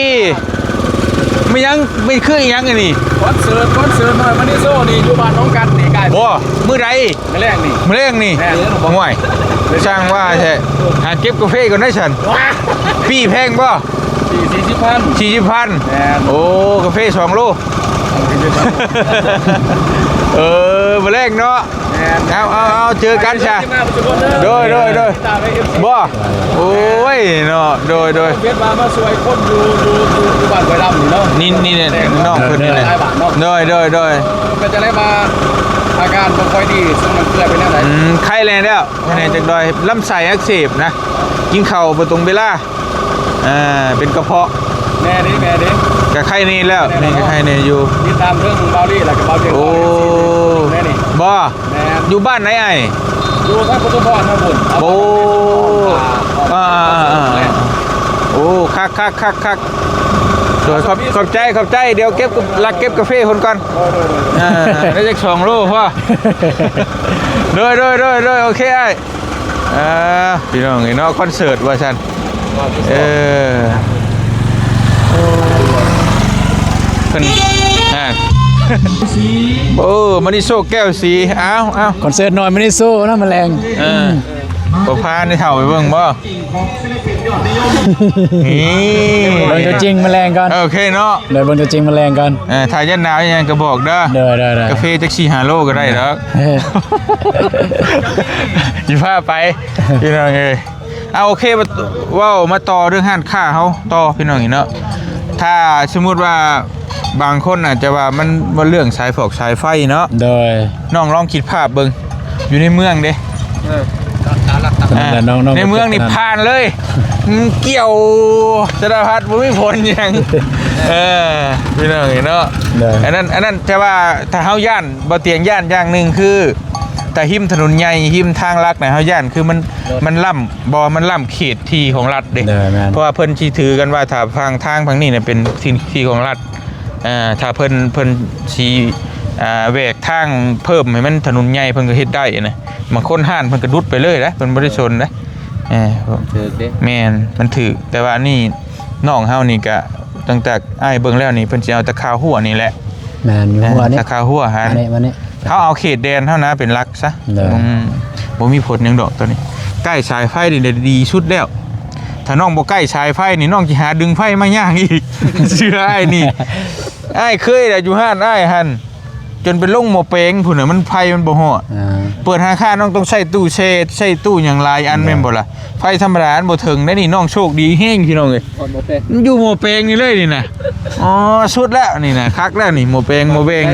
ແມ່ນຫຍັງ ແມ່ນຄືອີຫຍັງອັນນີ້? ຄອນເສີດ ຄອນເສີດນ້ອຍມະນີໂຊນີ້ ຢູ່ບ້ານໜອງກັນນີ້ ກາຍ ບໍ່ ມື້ໃດ? ມື້ແລງນີ້ ມື້ແລງນີ້ ແມ່ນ ໂອ້ຍ ຊ່າງວ່າແທ້ ຫາເກັບກາເຟກ່ອນໄດ້ຊັ້ນ ປີ້ແພງບໍ່? ສີ່ສິບພັນ ສີ່ສິບພັນ ແມ່ນ ໂອ້ ກາເຟສອງໂລ ເອີ ມື້ແລງເນາະ ແມ່ນ ເອົາ ເອົາ ເອົາ ເຈີກັນຊະ ໂດຍ ໂດຍ ໂດຍ ບໍ່ ໂອ້ຍເນາະ ໂດຍ ໂດຍ ເຮັດວ່າມາຊ່ວຍຄົນຢູ່ ຢູ່ ຢູ່ ຢູ່ບ້ານຫ້ວຍດຳນີ້ເນາະ ນີ້ ນີ້ແຫຼະ ນ້ອງເພິ່ນນີ້ແຫຼະ ໂດຍ ໂດຍ ໂດຍ ເປັນຈັ່ງໃດມາ ອາການບໍ່ຄ່ອຍດີ ຊ່ວງນ້ຳເກືອເປັນແນວໃດ? ອືມ ໄຄແລ້ວ ໄຄແນ່ຈັກໜ້ອຍ ລຳໄສ້ອັກເສບນະ ກິນເຂົ້າບໍ່ຕົງເວລາ ອ່າ ເປັນກະເພາະ ແມ່ເດ້ ແມ່ເດ້ ກະໄຄແນ່ແລ້ວ ແມ່ເນາະ ນີ້ກະໄຄແນ່ຢູ່ ຕິດຕາມເທິງເບົາລີ ແລ້ວກະເບົາວຽງ ໂອ້ ແມ່ນີ້ ບໍ່ ແມ່ນ ຢູ່ບ້ານໃດອ້າຍ? ຢູ່ທາງປະທຸມພອນທາງພຸ້ນ ໂອ້ ອ່າ ອ່າ ອ່າ ອ່າ ໂອ້ ຄັກໆໆໆ ໂດຍ ຂອບ ຂອບໃຈ ຂອບໃຈ ດຽວເກັບ ລັກເກັບກາເຟພຸ້ນກ່ອນ ໂດຍ ໂດຍ ໂດຍ ອ່າ ໄດ້ຈັກສອງໂລພໍ ໂດຍ ໂດຍ ໂດຍ ໂດຍ ໂອເຄອ້າຍ ອ່າ ພີ່ນ້ອງເອີຍເນາະ ຄອນເສີດວ່າຊັ້ນ ເອີ ເພິ່ນ ອ່າ ໂອ້ ມະນີໂຊແກ້ວສີ ອ້າວ ອ້າວ ຄອນເສີດນ້ອຍມະນີໂຊນະ ມື້ແລງ ເອີ ບໍ່ພາໄດ້ເຖົ້າໄປເບິ່ງບໍ່? ນີ້ ເບິ່ງຕົວຈິງມື້ແລງກ່ອນ ໂອເຄເນາະ ໂດຍ ເບິ່ງຕົວຈິງມື້ແລງກ່ອນ ເອີ ຖ້າຢ້ານໜາວອີ່ຫຍັງກໍບອກເດີ ໂດຍ ໂດຍ ໂດຍ ກາເຟຈັກສີ່ຫ້າໂລກໍໄດ້ດອກ ເອີ ຊິພາໄປ ພີ່ນ້ອງເອີຍ ເອົາ ໂອເຄ ມາເວົ້າ ມາຕໍ່ເລື່ອງຮ້ານຄ້າເຮົາຕໍ່ ພີ່ນ້ອງເອີຍເນາະ ຖ້າສົມມຸດວ່າ ບາງຄົນອາດຈະວ່າມັນ ເວົ້າເລື່ອງສາຍຟອກສາຍໄຟເນາະ ໂດຍ ນ້ອງລອງຄິດພາບເບິ່ງ ຢູ່ໃນເມືອງເດ້ ເອີ ອ່າ ໃນເມືອງນີ້ຜ່ານເລີຍ ກ່ຽວສາລະພັດ ບໍ່ມີຜົນຫຍັງ ເອີ ພີ່ນ້ອງເອີຍເນາະ ໂດຍ ອັນນັ້ນ ອັນນັ້ນ ແຕ່ວ່າຖ້າເຮົາຢ້ານ ບໍ່ຕຽງຢ້ານຢ່າງໜຶ່ງຄື ແຕ່ຮິມຖະໜົນໃຫຍ່ ຮິມທາງຫຼັກນະ ເຮົາຢ້ານຄືມັນ ມັນລ້ຳ ບໍ່ ມັນລ້ຳເຂດທີ່ຂອງລັດເດ້ ໂດຍ ແມ່ນ ເພາະວ່າເພິ່ນຊິຖືກັນວ່າ ຖ້າຝັ່ງທາງຝັ່ງນີ້ນະ ເປັນທີ່ ທີ່ຂອງລັດ ອ່າ ຖ້າເພິ່ນ ເພິ່ນຊິ ອ່າ ແຫວກທາງເພີ່ມໃຫ້ມັນຖະໜົນໃຫຍ່ ເພິ່ນກໍເຮັດໄດ້ນະ ບາງຄົນຮ້ານເພິ່ນກໍດຸດໄປເລີຍນະ ເພິ່ນບໍ່ໄດ້ສົນນະ ເອີ ຖືກເດ້ ແມ່ນ ມັນຖືກ ແຕ່ວ່າອັນນີ້ ນ້ອງເຮົານີ້ກະ ຕັ້ງແຕ່ອ້າຍເບິ່ງແລ້ວນີ້ ເພິ່ນຊິເອົາແຕ່ຄາຫົວນີ້ແຫຼະ ແມ່ນ ຫົວນີ້ ແຕ່ຄາຫົວຫັ້ນ ອັນນີ້ ອັນນີ້ ເຮົາເອົາເຂດແດນເຮົານະເປັນຫຼັກຊະ ໂດຍ ອືມ ບໍ່ມີຜົນຫຍັງດອກໂຕນີ້ ໃກ້ສາຍໄຟນີ້ແຫຼະດີສຸດແລ້ວ ຖ້ານ້ອງບໍ່ໃກ້ສາຍໄຟນີ້ ນ້ອງຊິຫາດຶງໄຟມາຍ່າງອີກ ເຊື່ອອ້າຍນີ້ ອ້າຍເຄີຍແຫຼະ ຢູ່ຮ້ານອ້າຍຫັ້ນ ຈົນໄປລົງໝໍ້ແປງພຸ້ນນະ ມັນ ໄຟມັນບໍ່ຮອດ ອ່າ ເປີດຮ້ານຄ້າ ນ້ອງຕ້ອງໃຊ້ຕູ້ແຊ່ ໃຊ້ຕູ້ຫຍັງຫຼາຍອັນ ໂດຍ ແມ່ນບໍ່ລະ? ໄຟທຳມະດາມັນບໍ່ເຖິງເດ້ນີ້ ນ້ອງໂຊກດີແຮງ ພີ່ນ້ອງເອີຍ ຮອດໝໍ້ແປງ ມັນຢູ່ໝໍ້ແປງນີ້ເລີຍນີ້ນະ ອໍ ສຸດແລ້ວນີ້ນະ ຄັກແລ້ວນີ້ ໝໍ້ແປງ ໝໍ້ແປງ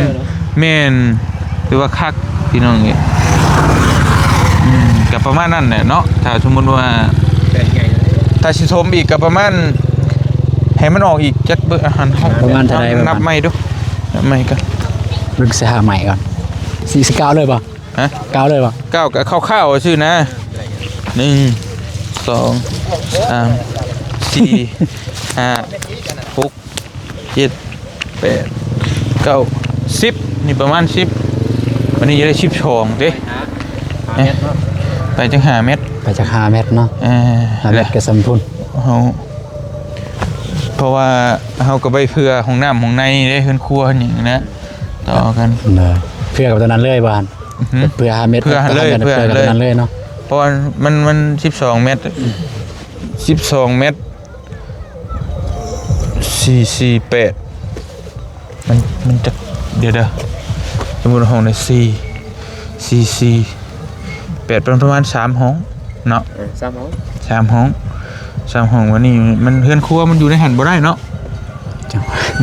ແມ່ນ ຖືວ່າຄັກ ພີ່ນ້ອງເອີຍ ອືມ ກໍປະມານນັ້ນແຫຼະເນາະ ຖ້າສົມມຸດວ່າ ແປງໃຫຍ່ ຖ້າຊິຖົມອີກກໍປະມານ ໃຫ້ມັນອອກອີກຈັກເບິ່ງ ອັນ ປະມານເທົ່າໃດ ນັບໃໝ່ດູ ນັບໃໝ່ກ່ອນ ເບິ່ງ ຊິຫາໃໝ່ກ່ອນ ຊິ ຊິກ້າວເລີຍບໍ່? ຮະ? ກ້າວເລີຍບໍ່? ກ້າວກໍຄ່າວໆຊື່ນະ ໜຶ່ງ ສອງ ສາມ ສີ່ ຫ້າ ຫົກ ເຈັດ ແປດ ເກົ້າ ສິບ ນີ້ປະມານສິບ ວັນນີ້ຈະໄດ້ສິບສອງເດ້ ຫາ ຫາແມັດເນາະ ໄປຈັກຫ້າແມັດ ໄປຈັກຫ້າແມັດເນາະ ເອີ ຫ້າແມັດກໍສ່ຳພຸ້ນ ເຮົາ ເພາະວ່າເຮົາກໍໄປເພື່ອຫ້ອງນ້ຳຫ້ອງໃນເດ້ ເຮືອນຄົວຫຍັງນະ ຕໍ່ກັນ ເນາະ ເພື່ອກັບຕົວນັ້ນເລີຍວ່າ ອືຮຶ ເພື່ອຫ້າແມັດ ເພື່ອເລີຍ ເພື່ອກັບຕົວນັ້ນເລີຍເນາະ ເພາະວ່າມັນ ມັນສິບສອງແມັດ ສິບສອງແມັດ ສີ່ສີ່ແປດ ມັນ ມັນຈັກ ດຽວໆ ສົມມຸດຫ້ອງໃດ ສີ່ ສີ່ສີ່ແປດ ປະມານສາມຫ້ອງເນາະ ເອີ ສາມຫ້ອງ ສາມຫ້ອງ ສາມຫ້ອງ ວັນນີ້ມັນ ເຮືອນຄົວມັນຢູ່ໃນຫັ້ນບໍ່ໄດ້ເນາະ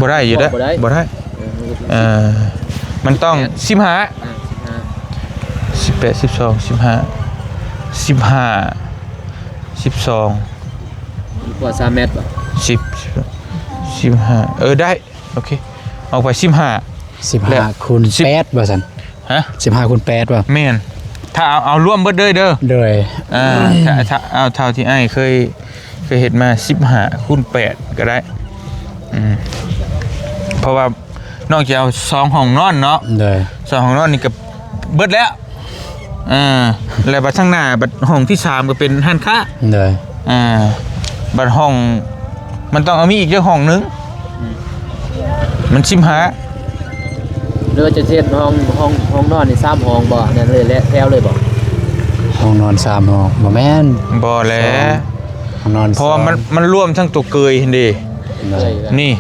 ບໍ່ໄດ້ຢູ່ເດ້ ບໍ່ໄດ້ ບໍ່ໄດ້ ເອີ ມັນຕ້ອງ ແປດ ສິບຫ້າ ອ່າ ສິບຫ້າ ສິບແປດ ສິບສອງ ສິບຫ້າ ສິບຫ້າ ສິບສອງ ກວ່າສາມແມັດບໍ່ ສິບ ສິບຫ້າ ເອີ ໄດ້ ໂອເຄ ອອກໄປສິບຫ້າ ສິບຫ້າ ແລ້ວ ຄູນ ສິບ ແປດ ວ່າຊັ້ນ ຮະ ສິບຫ້າ ຄູນ ແປດ ວ່າ ແມ່ນ ຖ້າເອົາ ເອົາລວມເບິດເລີຍເດີ ໂດຍ ອ່າ ຖ້າ ຖ້າເອົາເທົ່າທີ່ອ້າຍເຄີຍ ເຄີຍເຮັດມາ ສິບຫ້າ ຄູນ ແປດ ກໍໄດ້ ອືມ ເພາະວ່າ ນ້ອງຈະເອົາສອງຫ້ອງນອນເນາະ ໂດຍ ສອງຫ້ອງນອນນີ້ກໍເບິດແລ້ວ ເອີ ແລ້ວບັດທາງໜ້າ ບັດຫ້ອງທີສາມກໍເປັນຮ້ານຄ້າ ໂດຍ ອ່າ ບັດຫ້ອງ ມັນຕ້ອງເອົາມີອີກຈັກຫ້ອງໜຶ່ງ ອືມ ມັນສິບຫ້າ ຫຼືວ່າຈະເຮັດຫ້ອງ ຫ້ອງ ຫ້ອງນອນນີ້ສາມຫ້ອງບໍ່ ນັ້ນເລີຍ ແລະ ແຖວເລີຍບໍ່ ຫ້ອງນອນສາມຫ້ອງ ບໍ່ແມ່ນ ບໍ່ແຫຼະ ສອງ ຫ້ອງນອນ ເພາະວ່າມັນ ສອງ ມັນລວມທັງຕົວເກີຍຫັ້ນເດ ໂດຍ ນີ້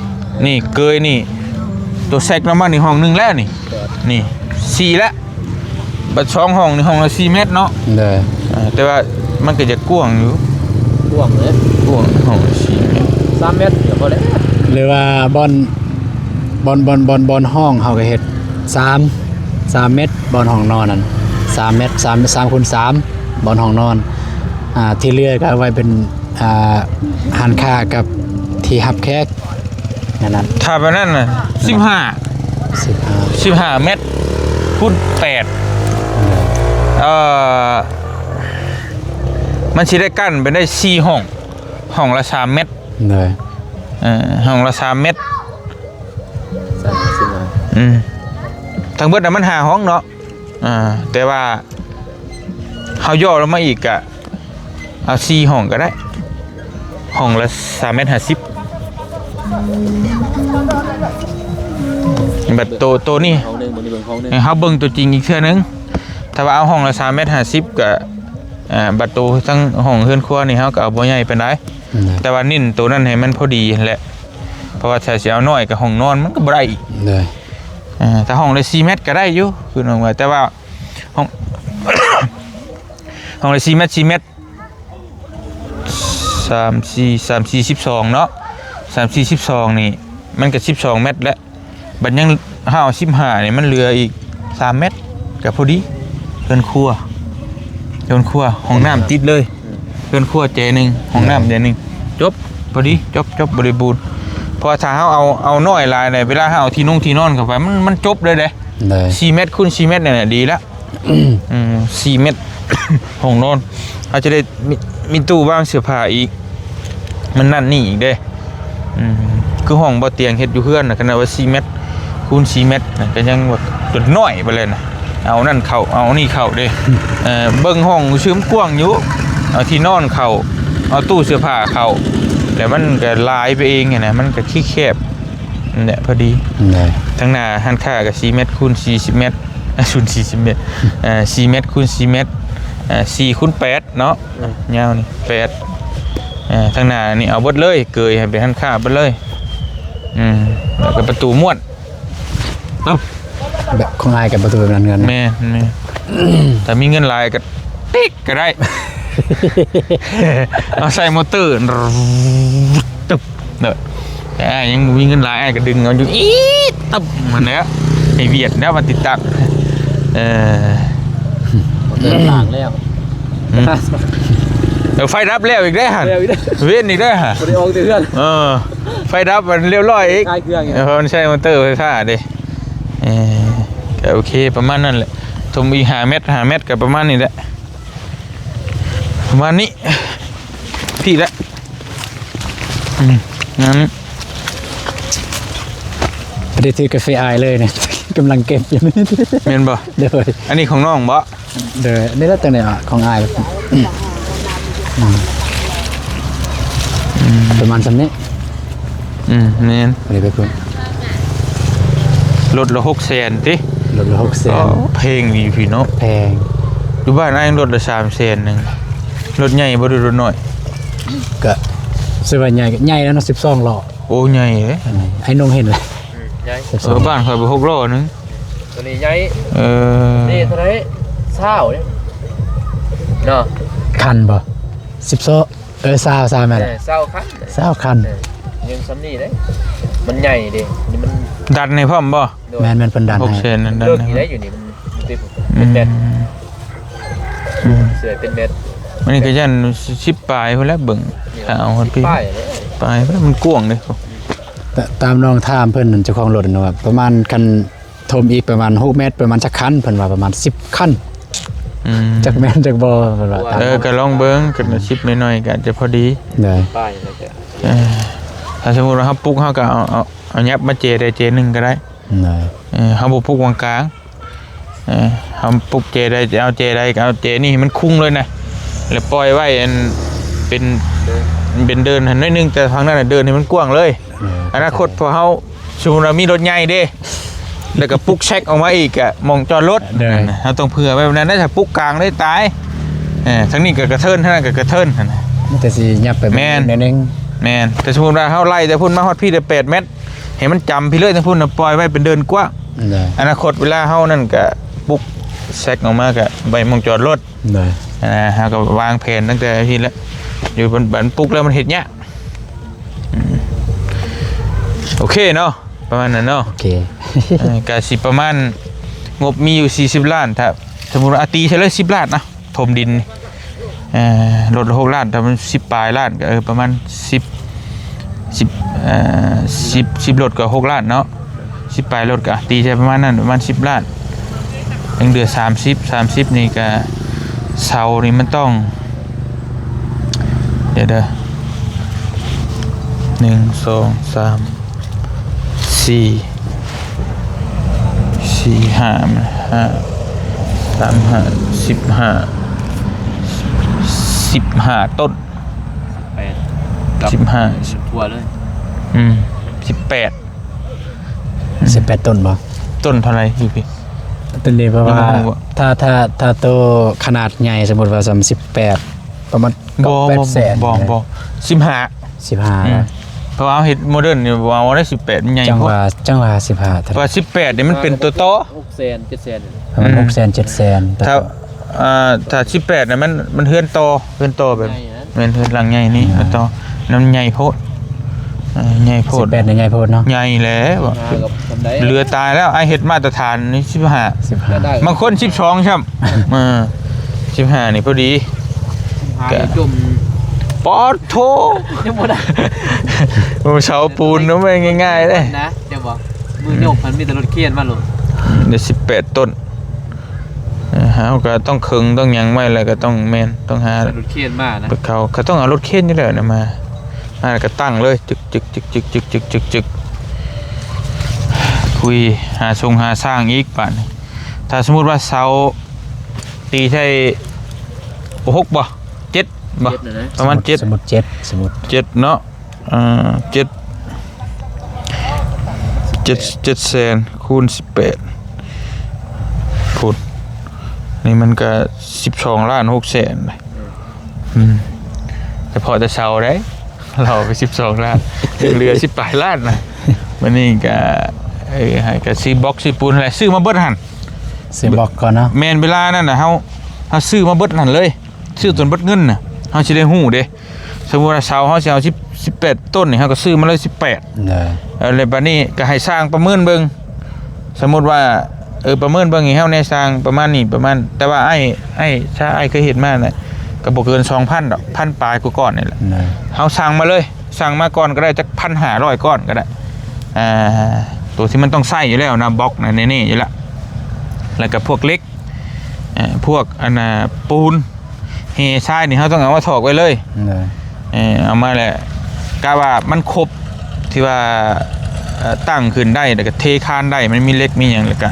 ນີ້ເກີຍນີ້ ຕົວແຊັກນ້ຳມັນນີ້ຫ້ອງໜຶ່ງແລ້ວນີ້ ນີ້ສີ່ແລ້ວ ບັດສອງຫ້ອງນີ້ຫ້ອງລະສີ່ແມັດເນາະ ໂດຍ ເອີ ແຕ່ວ່າມັນກໍຈະກວ້າງຢູ່ ກວ້າງເດ້ ກວ້າງ ຫ້ອງລະສີ່ແມັດ ສາມແມັດກໍພໍແລ້ວ ຫຼືວ່າບ່ອນ ບ່ອນ ບ່ອນ ບ່ອນ ບ່ອນຫ້ອງເຮົາກໍເຮັດສາມ ສາມແມັດ ບ່ອນຫ້ອງນອນນັ້ນ ສາມແມັດ ສາມ ສາມຄູນສາມ ບ່ອນຫ້ອງນອນ ອ່າ ທີ່ເຫຼືອກໍເອົາໄວ້ເປັນ ອ່າ ຮ້ານຄ້າກັບທີ່ຮັບແຂກ ນັ້ນນະ ຖ້າແບບນັ້ນນະ ສິບຫ້າ ສິບຫ້າ ສິບຫ້າແມັດຄູນແປດ ເອີ ມັນຊິໄດ້ກັ້ນເປັນໄດ້ສີ່ຫ້ອງ ຫ້ອງລະສາມແມັດ ໂດຍ ເອີ ຫ້ອງລະສາມແມັດ ສາມສິບຫ້າ ອືມ ທັງເບິດນະມັນຫ້າຫ້ອງເນາະ ອ່າ ແຕ່ວ່າເຮົາຫຍໍ້ລົງມາອີກກະເອົາສີ່ຫ້ອງກໍໄດ້ ຫ້ອງລະສາມແມັດຫ້າສິບ ບັດໂຕ ໂຕນີ້ ຫ້ອງໜຶ່ງ ເບິ່ງນີ້ເບິ່ງຫ້ອງໜຶ່ງ ໃຫ້ເຮົາເບິ່ງຕົວຈິງອີກເທື່ອໜຶ່ງ ຖ້າວ່າເອົາຫ້ອງລະສາມແມັດຫ້າສິບກໍ ອ່າ ບັດໂຕທັງຫ້ອງເຮືອນຄົວນີ້ເຮົາກໍເອົາບໍ່ໃຫຍ່ປານໃດ ແຕ່ວ່າເນັ້ນໂຕນັ້ນໃຫ້ມັນພໍດີຫັ້ນແຫຼະ ເພາະວ່າຖ້າຊິເອົານ້ອຍກໍຫ້ອງນອນມັນກໍບໍ່ໄດ້ອີກ ເອີ ຖ້າຫ້ອງລະສີ່ແມັດກໍໄດ້ຢູ່ ຄືນ້ອງວ່າ ແຕ່ວ່າຫ້ອງ ຫ້ອງລະສີ່ແມັດ ສີ່ແມັດ ສາມສີ່ ສາມສີ່ ສິບສອງເນາະ ສາມສີ່ ສິບສອງນີ້ມັນກໍສິບສອງແມັດແຫຼະ ບັດຍັງຫ້າວສິບຫ້ານີ້ ມັນເຫຼືອອີກສາມແມັດກໍພໍດີ ເຮືອນຄົວ ເຮືອນຄົວ ຫ້ອງນ້ຳຕິດເລີຍ ເຮືອນຄົວແຈໜຶ່ງ ຫ້ອງນ້ຳແຈໜຶ່ງ ຈົບ ພໍດີ ຈົບ ຈົບ ບໍລິບູນ ເພາະວ່າຖ້າເຮົາເອົາ ເອົານ້ອຍຫຼາຍນີ້ ເວລາເຮົາເອົາທີ່ນົງທີ່ນອນເຂົ້າໄປ ມັນ ມັນຈົບເລີຍເດ້ ໂດຍ ສີ່ແມັດຄູນສີ່ແມັດນີ້ນະ ດີລະ ອືມ ສີ່ແມັດ ຫ້ອງນອນ ເຮົາຈະໄດ້ມີ ມີຕູ້ວາງເສື້ອຜ້າອີກ ມັນນັ້ນນີ້ອີກເດ້ ອືມ ຄືຫ້ອງບໍ່ຕຽງເຮັດຢູ່ເຮືອນນະ ຂະໜາດວ່າສີ່ແມັດຄູນສີ່ແມັດນະ ກໍຍັງວ່າຈົນນ້ອຍໄປແລ້ວນະ ເອົານັ້ນເຂົ້າ ເອົານີ້ເຂົ້າເດ້ ເອີ ເບິ່ງຫ້ອງຊື່ມັນກວ້າງຢູ່ ເອົາທີ່ນອນເຂົ້າ ເອົາຕູ້ເສື້ອຜ້າເຂົ້າ ແລ້ວມັນກໍຫຼາຍໄປເອງຫັ້ນນະ ມັນກໍຄິດແຄບ ນັ້ນແຫຼະ ພໍດີ ໄດ້ ທາງໜ້າຮ້ານຄ້າກໍສີ່ແມັດຄູນສີ່ສິບແມັດ ຄູນສີ່ສິບແມັດ ເອີ ສີ່ແມັດຄູນສີ່ແມັດ ເອີ ສີ່ຄູນແປດເນາະ ອືມ ຍາວນີ້ແປດ ເອີ ທາງໜ້ານີ້ເອົາເບິດເລີຍ ເກີຍໃຫ້ເປັນຮ້ານຄ້າເບິດເລີຍ ອືມ ແລ້ວກໍປະຕູມ້ວນ ເອົ້າ ແບບຂອງອ້າຍກັບປະຕູແບບນັ້ນເງິນ ແມ່ນ ແມ່ນ ຖ້າມີເງິນຫຼາຍກໍຕິກກໍໄດ້ ເອົາໃສ່ມໍເຕີ ຕຶບ ເນາະ ແຕ່ອ້າຍຍັງບໍ່ມີເງິນຫຼາຍ ອ້າຍກໍດຶງເອົາຢູ່ ອີດ ຕຶບ ຫັ້ນແຫຼະ ໃຫ້ວຽດແລ້ວວ່າຕິດຕັ້ງ ເອີ ມໍເຕີລ້າງແລ້ວ ອືມ ເອີ ໄຟດັບແລ້ວອີກເດ້ຫັ້ນ ແລ້ວອີກເດ້ ເວັນອີກເດ້ຫັ້ນ ບໍ່ໄດ້ອອກແຕ່ເຮືອນ ເອີ ໄຟດັບມັນລຽບຮ້ອຍອີກ ຂາຍເຄື່ອງ ເອີ ເພາະມັນໃຊ້ມໍເຕີໄຟຟ້າເດ້ ເອີ ກໍໂອເຄ ປະມານນັ້ນແຫຼະ ຖົມອີກຫ້າແມັດ ຫ້າແມັດ ກໍປະມານນີ້ແຫຼະ ປະມານນີ້ ພີ້ລະ ອືມ ນັ້ນ ບໍ່ໄດ້ຖືກາເຟອ້າຍເລີຍນີ້ ກຳລັງເກັບຢູ່ນີ້ ແມ່ນບໍ່? ໂດຍ ອັນນີ້ຂອງນ້ອງບໍ່? ໂດຍ ນີ້ລະ ຈັ່ງໃດອະ ຂອງອ້າຍ ອືມ ອືມ ປະມານສ່ຳນີ້ ອືມ ແມ່ນ ໄປ ໄປພຸ້ນ ລົດລະຫົກແສນຕິ ລົດລະຫົກແສນ ອໍ ແພງຢູ່ພີ້ເນາະ ແພງ ຢູ່ບ້ານອ້າຍລົດລະສາມແສນໜຶ່ງ ລົດໃຫຍ່ບໍ່ ຫຼືລົດນ້ອຍ? ກະ ຊິວ່າໃຫຍ່ ໃຫຍ່ແລ້ວເນາະ ສິບສອງລໍ້ ໂອ້ ໃຫຍ່ເດ້ ອັນນີ້ອ້າຍນົງເຫັນແລ້ວ ອືມ ໃຫຍ່ ເອີ ບ້ານຂ້ອຍບໍ່ ຫົກລໍ້ໜຶ່ງ ໂຕນີ້ໃຫຍ່ ເອີ ນີ້ເທົ່າໃດ ຊາວເດ້ເນາະ ຄັນບໍ່ ສິບສອງ ເອີ ຊາວ ຊາວແມ່ນ ເອີ ຊາວຄັນ ຊາວຄັນ ເອີ ຍັງສ່ຳນີ້ເດ້ ມັນໃຫຍ່ເດ້ ນີ້ມັນດັນໃຫ້ພ້ອມບໍ່? ໂດຍ ແມ່ນໆ ເພິ່ນດັນໃຫ້ ຫົກແສນນັ້ນດັນໃຫ້ ເລີກຢູ່ໄດ້ຢູ່ນີ້ ມັນຕິດ ອືມ ເປັນແມັດ ອືມ ເສືອເປັນແມັດ ມັນນີ້ກໍຢ້ານສິບປາຍພຸ້ນແຫຼະ ເບິ່ງ ຖ້າເອົາຮອດປີ ປາຍແລ້ວ ປາຍພຸ້ນແຫຼະ ມັນກວ້າງເດ້ ຕ- ຕາມນ້ອງຖາມເພິ່ນນັ້ນ ເຈົ້າຂອງລົດນັ້ນວ່າ ປະມານຄັນ ຖົມອີກປະມານຫົກແມັດ ປະມານຈັກຄັນ ເພິ່ນວ່າປະມານສິບຄັນ ອືມ ຈັກແມ່ນຈັກບໍ່ ເພິ່ນວ່າ ເອີ ກໍລອງເບິ່ງ ກໍສິບໜ້ອຍໆ ກໍອາດຈະພໍດີ ໄດ້ ປາຍແລ້ວ ເອີ ຖ້າສົມມຸດວ່າເຮົາປຸກ ເຮົາກໍເອົາ ເອົາ ເອົາຫຍັບມາເຈໃດເຈໜຶ່ງກໍໄດ້ ໄດ້ ເອີ ເຮົາບໍ່ປຸກວາງກາງ ເອີ ເຮົາປຸກເຈໃດ ຈະເອົາເຈໃດ ກໍເອົາເຈນີ້ໃຫ້ມັນຄຸງເລີຍນະ ແລ້ວປ່ອຍໄວ້ ອັນ ເປັນ ເປັນເດີ່ນຫັ້ນໜ້ອຍໜຶ່ງ ແຕ່ທາງນັ້ນນະ ເດີ່ນໃຫ້ມັນກວ້າງເລີຍ ເອີ ອະນາຄົດ ເຂົ້າໃຈ ພວກເຮົາ ສົມມຸດວ່າມີລົດໃຫຍ່ເດ້ ແລ້ວກໍປຸກແຊັກອອກມາອີກ ກະໝ່ອງຈອດລົດ ໂດຍ ເຮົາຕ້ອງເຜື່ອໄວ້ແບບນັ້ນ ຖ້າປຸກກາງໄດ້ຕາຍ ເອີ ທາງນີ້ກໍກະເທີນ ທາງນັ້ນກໍກະເທີນຫັ້ນນະ ມີແຕ່ຊິຫຍັບໄປ ແມ່ນ ໜ້ອຍໜຶ່ງ ແມ່ນ ແຕ່ສົມມຸດວ່າເຮົາໄລ່ແຕ່ພຸ້ນມາຮອດພີ້ໄດ້ແປດແມັດ ໃຫ້ມັນຈຳພີ້ເລີຍ ທາງພຸ້ນນະປ່ອຍໄວ້ເປັນເດີ່ນກວ້າງ ໂດຍ ອະນາຄົດເວລາເຮົານັ້ນກະປຸກແຊັກອອກມາ ກະໄວ້ໝ່ອງຈອດລົດ ໂດຍ ອ່າ ເຮົາກໍວາງແຜນຕັ້ງແຕ່ພີ້ແຫຼະ ຢູ່ບັນ ບັນປຸກແລ້ວມັນເຮັດຍາກ ອືມ ໂອເຄເນາະ ປະມານນັ້ນເນາະ ໂອເຄ ເອີ ກະຊິປະມານ ງົບມີຢູ່ສີ່ສິບລ້ານ ຖ້າສົມມຸດວ່າ ອາ ຕີໃສ່ເລີຍສິບລ້ານນະ ຖົມດິນນີ້ ເອີ ລົດລະຫົກລ້ານ ຖ້າມັນສິບປາຍລ້ານ ກໍ ເອີ ປະມານສິບ ສິບ ເອີ ສິບ ສິບລົດກໍຫົກລ້ານເນາະ ສິບປາຍລົດກໍ ອາ ຕີໃສ່ປະມານນັ້ນ ປະມານສິບລ້ານ ຍັງເຫຼືອສາມສິບ ສາມສິບນີ້ກໍ ເສົານີ້ມັນຕ້ອງ ດຽວເດີ ໜຶ່ງ ສອງ ສາມ ສີ່ ສີ່ ຫ້າ ຫ້າ ສາມ ຫ້າ ສິບຫ້າ ສິບຫ້າຕົ້ນ ແປດ ສິບຫ້າ ທົ່ວເລີຍ ອືມ ສິບແປດ ອືມ ສິບແປດຕົ້ນບໍ່? ຕົ້ນເທົ່າໃດຢູ່ພີ້? ຕົ້ນນີ້ ເພາະວ່າ ຍັງບໍ່ຮູ້ ຖ້າ ຖ້າ ຖ້າໂຕຂະໜາດໃຫຍ່ ສົມມຸດວ່າສ່ຳສິບແປດ ປະມານ ບໍ່ ເກົ້າ ແປດແສນ ບໍ່ ບໍ່ ສິບຫ້າ ສິບຫ້າ ອືມ ເພາະວ່າເຮົາເຮັດໂມເດີນນີ້ ບໍ່ເອົາໄດ້ສິບແປດ ມັນໃຫຍ່ ຈັ່ງວ່າ ໂພດ ຈັ່ງວ່າສິບຫ້າ ເພາະວ່າສິບແປດນີ້ມັນເປັນໂຕຕໍ່ ຫົກແສນ ເຈັດແສນ ປະມານ ອືມ ຫົກແສນ ເຈັດແສນ ຖ້າ ອ່າ ຖ້າສິບແປດນະ ມັນ ມັນເຮືອນຕໍ່ ເຮືອນຕໍ່ແບບ ໃຫຍ່ນະ ແມ່ນເຮືອນຫຼັງໃຫຍ່ນີ້ ອ່າ ມັນຕໍ່ ມັນໃຫຍ່ໂພດ ເອີ ໃຫຍ່ໂພດ ສິບແປດນີ້ໃຫຍ່ໂພດເນາະ ໃຫຍ່ແຫຼະ ເຫຼືອຕາຍແລ້ວ ອ້າຍເຮັດມາດຕະຖານນີ້ສິບຫ້າ ສິບຫ້າ ບາງຄົນສິບສອງຊ້ຳ ເອີ ສິບຫ້ານີ້ພໍດີ ສິບຫ້ານີ້ຈຸ່ມ ປາດໂທ ຍັງບໍ່ໄດ້ ໂອ້ ເສົາປູນເນາະ ບໍ່ແມ່ນງ່າຍໆເດ້ນະ ເຈົ້າບອກ ມືຍົກມັນມີແຕ່ລົດເຄນມາໂລດ ໄດ້ສິບແປດຕົ້ນ ເອີ ເຮົາກໍຕ້ອງເຄິ່ງຕ້ອງຫຍັງໄວ້ ແລ້ວກໍຕ້ອງ ແມ່ນ ຕ້ອງຫາລົດເຄນມານະ ເຂົາ ເຂົາຕ້ອງເອົາລົດເຄນຢູ່ແລ້ວນະມາ ມາແລ້ວກໍຕັ້ງເລີຍ ຈຶກໆໆໆ ຄຸຍຫາຊົງຫາຊ່າງອີກບາດນີ້ ຖ້າສົມມຸດວ່າເສົາຕີໃສ່ຫົກບໍ່ ເຈັດບໍ່ ເຈັດນະ ປະມານເຈັດ ສົມມຸດເຈັດ ສົມມຸດເຈັດເນາະ ອ່າ ເຈັດ ເຈັດ ເຈັດແສນຄູນສິບແປດ ພຸ້ນ ນີ້ມັນກະສິບສອງລ້ານຫົກແສນ ອືມ ສະເພາະແຕ່ເສົາເດ້ ເຮົາໄປສິບສອງລ້ານ ເຫຼືອສິບປາຍລ້ານນະ ບັດນີ້ກະ ເອີ ໃຫ້ກະຊື້ບລັອກຊື້ປູນຫັ້ນແຫຼະ ຊື້ມາເບິດຫັ້ນ ຊື້ບລັອກກ່ອນເນາະ ແມ່ນ ເວລານັ້ນນະ ເຮົາ ເຮົາຊື້ມາເບິດຫັ້ນເລີຍ ຊື້ຈົນເບິດເງິນນະ ເຮົາຊິໄດ້ຮູ້ເດ້ ສົມມຸດວ່າເສົາເຮົາຊິເອົາສິບ ສິບແປດຕົ້ນນີ້ ເຮົາກໍຊື້ມາເລີຍສິບແປດ ເອີ ແລ້ວບາດນີ້ກໍໃຫ້ຊ່າງປະເມີນເບິ່ງ ສົມມຸດວ່າ ເອີ ປະເມີນເບິ່ງໃຫ້ເຮົາແດ່ ຊ່າງປະມານນີ້ ປະມານ ແຕ່ວ່າອ້າຍ ອ້າຍ ຖ້າອ້າຍເຄີຍເຮັດມານະ ກໍບໍ່ເກີນສອງພັນດອກ ພັນປາຍກວ່າກ່ອນນີ້ແຫຼະ ເຮົາສັ່ງມາເລີຍ ສັ່ງມາກ່ອນກໍໄດ້ ຈັກພັນຫ້າຮ້ອຍກ້ອນກໍໄດ້ ອ່າ ໂຕທີ່ມັນຕ້ອງໃຊ້ຢູ່ແລ້ວນະ ບລັອກນະ ແນ່ໆຢູ່ລະ ແລ້ວກໍພວກເຫຼັກ ເອີ ພວກອັນນ່າ ປູນ ແຮ່ຊາຍນີ້ເຮົາຕ້ອງເອົາມາຖອກໄວ້ເລີຍ ເອີ ເອົາມາແລ້ວ ກະວ່າມັນຄົບ ທີ່ວ່າ ເອີ ຕັ້ງຂຶ້ນໄດ້ ແລ້ວກໍເທຄານໄດ້ ມັນມີເຫຼັກມີຫຍັງ ແລ້ວກໍ